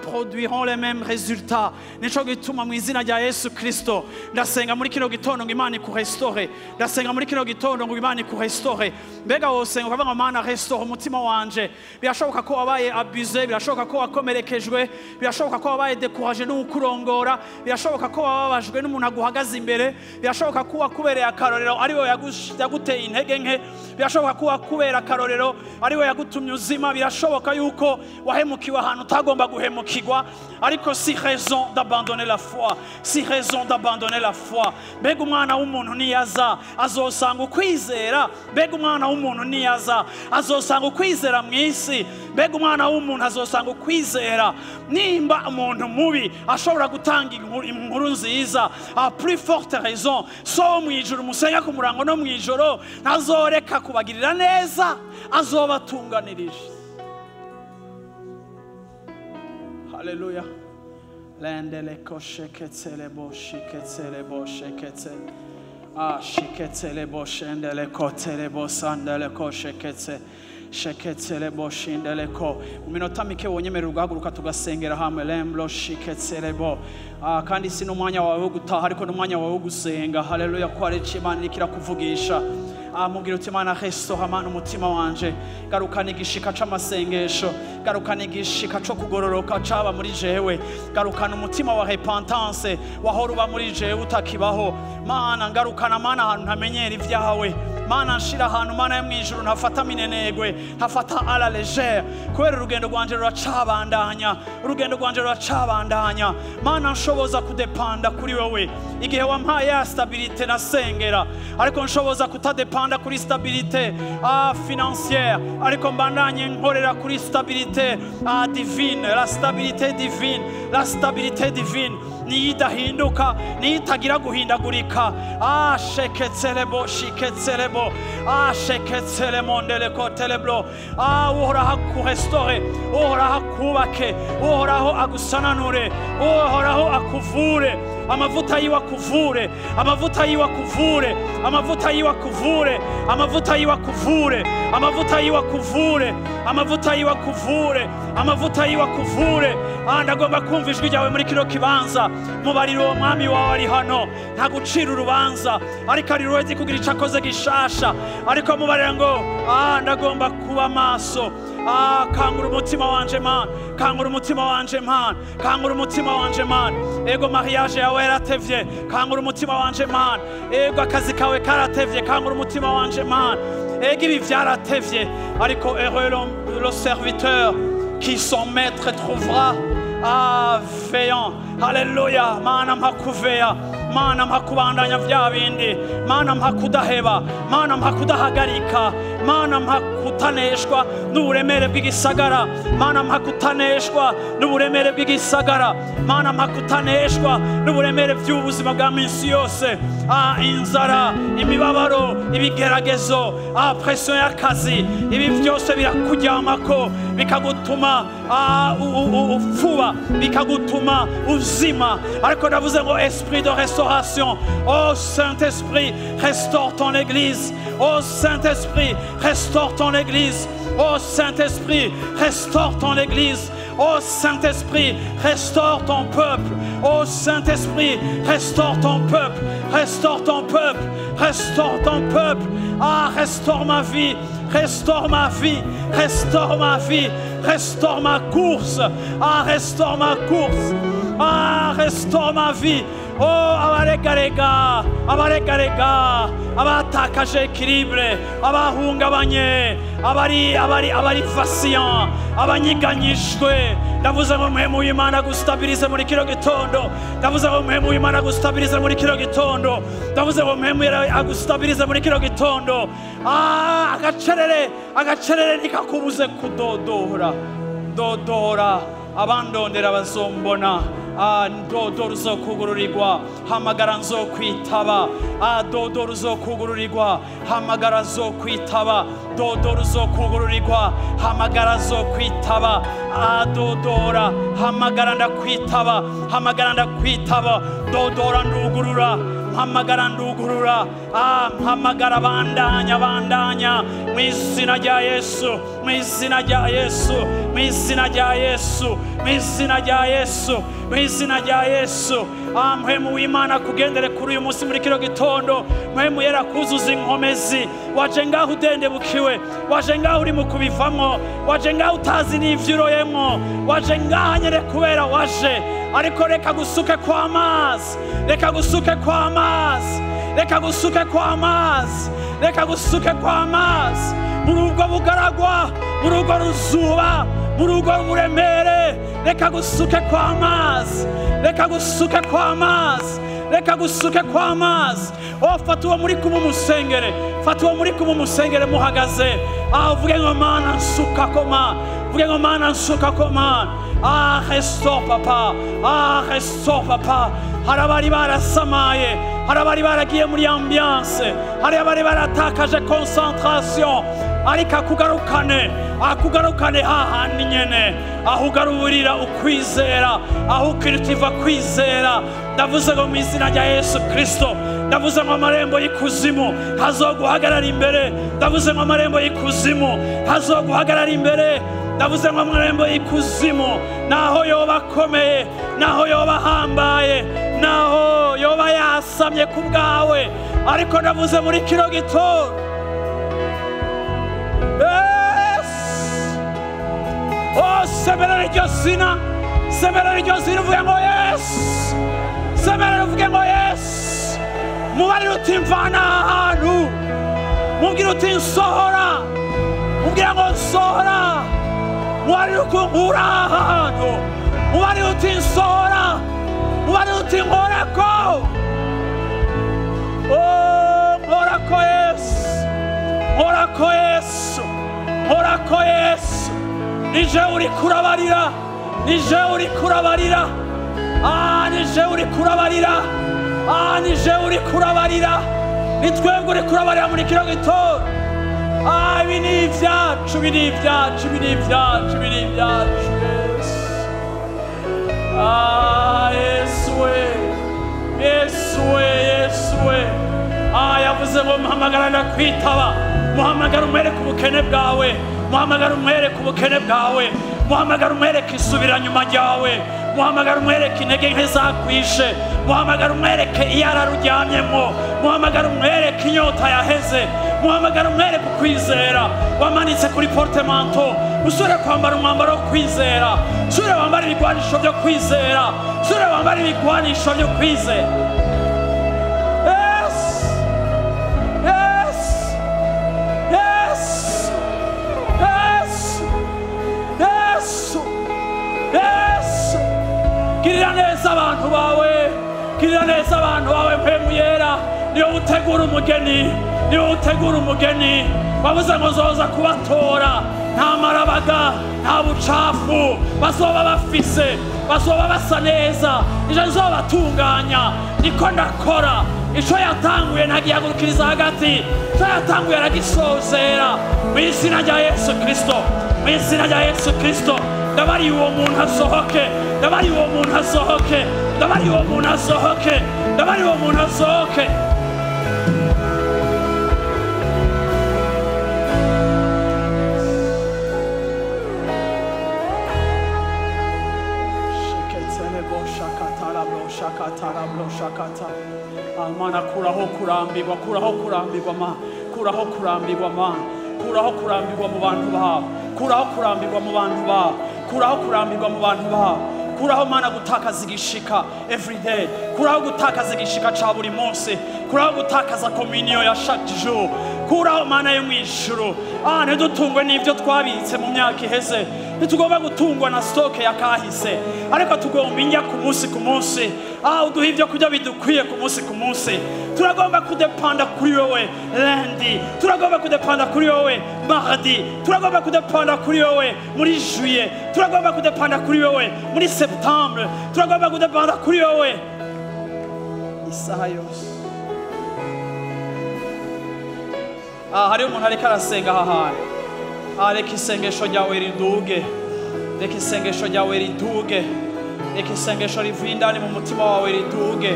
produiront les mêmes résultats. Nico gituma mu izina rya Yesu Kristo ndasenga muri kino gitondo ngo Imana ikurestore. Ndasenga muri kino gitondo ngo Imana ikurestore. Mbega wosenga ukavuga ngo: "Mana, restaure umutima wanje." Birashoboka ko wabaye abusé, birashoboka ko wakomerekejwe, birashoboka ko wabaye découragé n'ukurongora, birashoboka ko wababajwe n'umuntu aguhagaze imbere, birashoboka ko wakubereye akarorero ari we yaguteye intege nke, birashoboka ko wakubera akarorero ari we yagutumye uzima, birashoboka yuko wahemukiwe ahantu utagomba guhemukirwa, ariko si raison d'abandonner la foi, si raison d'abandonner la foi. Mbega umwana w'umuntu niyaza azosanga ukwizera? Mbega umwana w'umuntu niyaza azosanga ukwizera mu isi? Mbega umwana w'umuntu azosanga ukwizera? Nimba umuntu mubi ashobora gutanga inkuru nziza, à plus forte raison so mu ijuru musenga ku murango no mu ijoro ntazoreka kubagirira neza, azobatunganirije. Haleluya. Lendele kosheketsele bo shiketsele bo sheketse. Shiketsele bo shendele kotele bo sandele kosheketse. Sheketsele bo shindele ko. Mu minota mike wonyemerera ugahaguruka tugasengera hamwe. Lemblo shiketsele bo. Kandi si n'umwanya wawe wo gutaha, ariko n'umwanya wawe wo gusenga. Haleluya, ko hari icyo Imana iriko irakuvugisha. Mubwira uti: "Imana, restaure, Mana, umutima wanje. Garukana igishika c'amasengesho, garukana igishika co kugororoka caba muri jewe, garukana umutima wa repentance wahora uba muri jewe utakibaho. Mana, ngarukana, Mana, ahantu ntamenyera ibyawe. Mana, nshira ahantu, Mana yo mw'ijuru, ntafata minenegwe, ntafata à la légère, kubera urugendo rwanje ruracabandanya, urugendo rwanje ruracabandanya. Mana, nshoboza kudepanda kuri wowe. Igihe wampaye ya stabilité nasengera, ariko nshoboza kutadepanda kuri stabilité financière, ariko mbandanye nkorera kuri stabilité divine, la stabilité divine, la stabilité divine niyo idahinduka, niyo itagira guhindagurika." Sheketselebo shiketselebo sheketsele mondeleko teleblo. Uhoraho akurestore, Uhoraho akubake, Uhoraho agusananure, Uhoraho akuvure. Amavuta yiwe akuvure, amavuta yiwe akuvure, amavuta yiwe akuvure, amavuta yiwe akuvure. Amavuta yiwe akuvure, amavuta yiwe akuvure, amavuta yiwe akuvure. Ndagomba kumva ijwi ryawe muri kino kibanza. Mubarire uwo mwami wawe ari hano, nta gucira urubanza, ariko ari ready kugira ico akoze gishasha. Ariko mubarire ngo ndagomba kuba maso. Kangura umutima wanje man, kangura umutima wanje man, kangura umutima wanje man. Ego mariage yawe yaratevye, kangura umutima wanje man. Ego akazi kawe karatevye, kangura umutima wanje man. Ego ibi vyaratevye, ariko heureux le serviteur qui son maître trouvera veillant. Haleluya. Mana mpa kuveya, mana mpa kubandanya vya bindi, mana mpa kudaheba, mana mpa kudahagarika, mana mpa kutaneshwa n'uburemere bw'igisagara, mana mpa kutaneshwa n'uburemere bw'igisagara, mana mpa kutaneshwa n'uburemere by'ubuzima bwa minsi yose. Inzara, imibabaro, ibigeragezo, pression y'akazi, ibi byose birakuryamako, bikagutuma upfuba, bikagutuma uzima. Ariko ndavuze ngo esprit de restauration, oh Saint-Esprit, restaure ton église. Oh Saint-Esprit, restaure ton église. Oh Saint-Esprit, restaure ton église. Oh Saint-Esprit, restaure ton peuple. Oh Saint-Esprit, restaure ton peuple. Restaure ton peuple. Restaure ton peuple. Restaure ma vie. Restaure ma vie. Restaure ma vie. Restaure ma course. Restaure ma course. Restaure ma vie. Oh, abaregarega, abaregarega, abatakaje équilibre, abahungabanye, abari abari abari vacillant, abanyiganyijwe. Ndavuze ngo mpemu w'Imana gustabilize muri kino gitondo. Ndavuze ngo mpemu w'Imana gustabilize muri kino gitondo. Ndavuze ngo mpemu agustabilize muri kino gitondo. Agacerere, agacerere nikakubuze kudodora. Dodora, abandondera bazombona. Dodora uzokugururirwa, hamagara nzokwitaba. Dodora uzokugururirwa, hamagara nzokwitaba. Dodora uzokugururirwa, hamagara nzokwitaba. Dodora, hamagara ndakwitaba, hamagara ndakwitaba. Dodora ndugurura, hamagara ndugurura. Hamagara bandanya, bandanya. Mu izina rya Yesu, mu izina rya Yesu, mu izina rya Yesu, mu izina rya Yesu, mu izina rya Yesu. Mpemu w'Imana kugendere kuri uyu munsi muri kino gitondo. Mpemu yera kuzuza inkomezi. Waje ngaho udendebukiwe, waje ngaho uri mu kubivamwo, waje ngaho utazi n'ivyo uroyemwo, waje ngaho nyene kubera waje. Ariko reka gusuke kw'amazi, reka gusuke kw'amazi, reka gusuke kw'amazi, reka gusuke kw'amazi. Muri ubwo bugaragwa, muri ubwo ruzuba, muri ubwo buremere, reka gusuke kw'amazi, reka gusuke kw'amazi, reka gusuke kw'amazi. Oh, fata uwo muri kumwe umusengere, fata uwo muri kumwe umusengere muhagaze. Uvuge ngo Mana nsuka koma, uvuge ngo Mana nsuka koma. Restaure papa, restaure papa. Hari abari barasamaye, hari abari baragiye muri ambiance, hari abari baratakaje concentration. Ariko akugarukane, akugarukane hahandi nyene, aho ugarurira ukwizera, aho ukiritiva kwizera. Ndavuze ngo mu izina rya Yesu Kristo, ndavuze ngo amarembo y'ikuzimu ntazoguhagarara imbere. Ndavuze ngo amarembo y'ikuzimu ntazoguhagarara imbere. Ndavuze ngo amarembo y'ikuzimu, naho yoba akomeye, naho yoba ahambaye, naho yoba yasamye ku bwawe, ariko ndavuze muri kino gitondo, Yes! Oh, semerera iryo zina, semerera iryo zina uvuge ngo Yes! Semerera uvuge ngo Yes! Mubarire uti mvana aha hantu, mubwire uti nsohora, mubwire ngo nsohora. Mubarire uko nkura aha hantu, mubarire uti nsohora, mubarire uti nkorako. Oh, nkorako Yesu, nkorako Yesu, nkorako Yesu. Nije uri kurabarira, nije uri kurabarira. Nije uri kurabarira, nije uri kurabarira. Ni twebwe uri kurabarira muri kino gitondo. Ibi ni ibyacu, ibi ni ibyacu, ibi ni ibyacu, ibi ni ibyacu, Yesu. Yesu we, Yesu we, Yesu we. Yavuze ngo mpamagara ndakwitaba, Muhamagara umwereke ubukene bwawe. Muhamagara umwereke ubukene bwawe. Muhamagara umwereke isubiranyuma ryawe. Muhamagara umwereke intege nke zakwishe. Muhamagara umwereke iyarara uryamyemo. Muhamagara umwereke inyota yaheze. Muhamagara umwereke ukwizera wamanitse kuri portemanteau. Usubire kwambara umwambaro wo kwizera. Usubire wambara ibigwanisho byo kwizera. Usubire wambara ibigwanisho byo kwizera. Yes! Yes! Yes! Yes! Yes! Yes! Girira neza abantu bawe. Girira neza abantu bawe mpemu yera. Niyo utegura umugeni. Niyo utegura umugeni. Wavuze ngo uzoza kubatora. Nta marabaga, nta bucafu bazoba bafise, bazoba basa neza. Ije nzobatunganya. Niko ndakora. Ico yatanguye ntagihagurukiriza hagati. Ico yatanguye aragisozera. Mu izina rya Yesu Kristo. Mu izina rya Yesu Kristo. Ndabari uwo muntu asohoke. Ndabari uwo muntu asohoke. Ndabari uwo muntu asohoke. Ndabari uwo muntu asohoke. Mana kuraho kurambirwa, kuraho kurambirwa ma, kuraho kurambirwa ma, kuraho kurambirwa mu bantu bawe, kuraho kurambirwa mu bantu bawe, kuraho kurambirwa mu bantu bawe, kuraho mana gutakaza igishika every day, kuraho gutakaza igishika ca buri munsi, kuraho gutakaza communion ya chaque jour, kuraho mana yo mw'ijuru. Ntidutungwe n'ivyo twabitse mu myaka iheze. Ntitugomba gutungwa na stock ya kahise, ariko tugomba indya ku munsi ku munsi. Uduha ibyo kurya bidukwiye ku munsi ku munsi. Turagomba kudepanda kuri wowe lundi, turagomba kudepanda kuri wowe mardi, turagomba kudepanda kuri wowe muri juillet, turagomba kudepanda kuri wowe muri septembre, turagomba kudepanda kuri wowe isaha yose. Hariho umuntu ariko arasenga aha hantu. Reka isengesho ryawe riduge. Reka isengesho ryawe riduge. Reka isengesho rivuye indani mu mutima wawe riduge.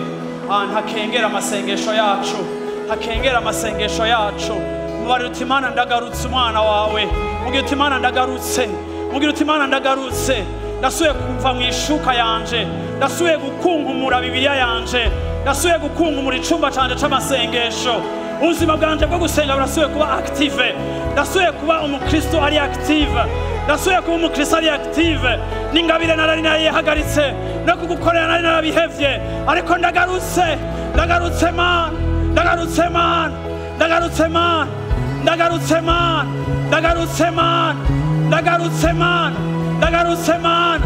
Ntakengera amasengesho yacu. Ntakengera amasengesho yacu. Mubarira uti Imana ndagarutse umwana wawe. Mugira uti Imana ndagarutse. Mugira uti Imana ndagarutse. Ndasubiye kumva mu ishuka yanje. Ndasubiye gukunkumura Bibiliya yanje. Ndasubiye gukunkumura icumba canje c'amasengesho. Ubuzima bwanje bwo gusenga burasubiye kuba active. Ndasubiye kuba umukristo ari active. Ndasubiye kuba umukristo ari active. N'ingabire nari narayihagaritse, no kugukorera nari narabihevye, ariko ndagarutse, ndagarutse man, ndagarutse man, ndagarutse man, ndagarutse man, ndagarutse man, ndagarutse man, ndagarutse man,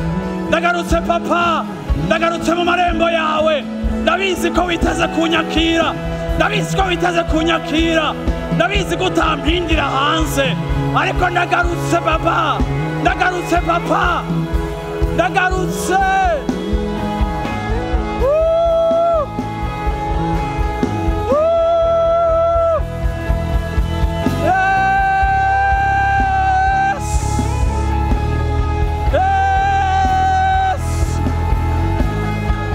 ndagarutse papa, ndagarutse mu marembo yawe. Ndabizi ko witeze kunyakira. Ndabizi ko witeze kunyakira. Ndabizi ko utampindira hanze, ariko ndagarutse papa, ndagarutse papa, ndagarutse. Yes! Yes!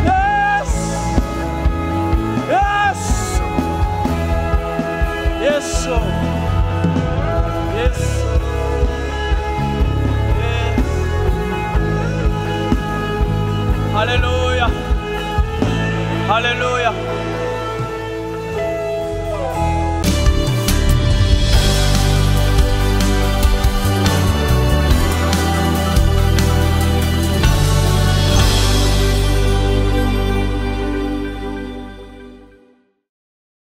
Yes! Yes! Yes, sir. Yes. Yes. Hallelujah. Hallelujah.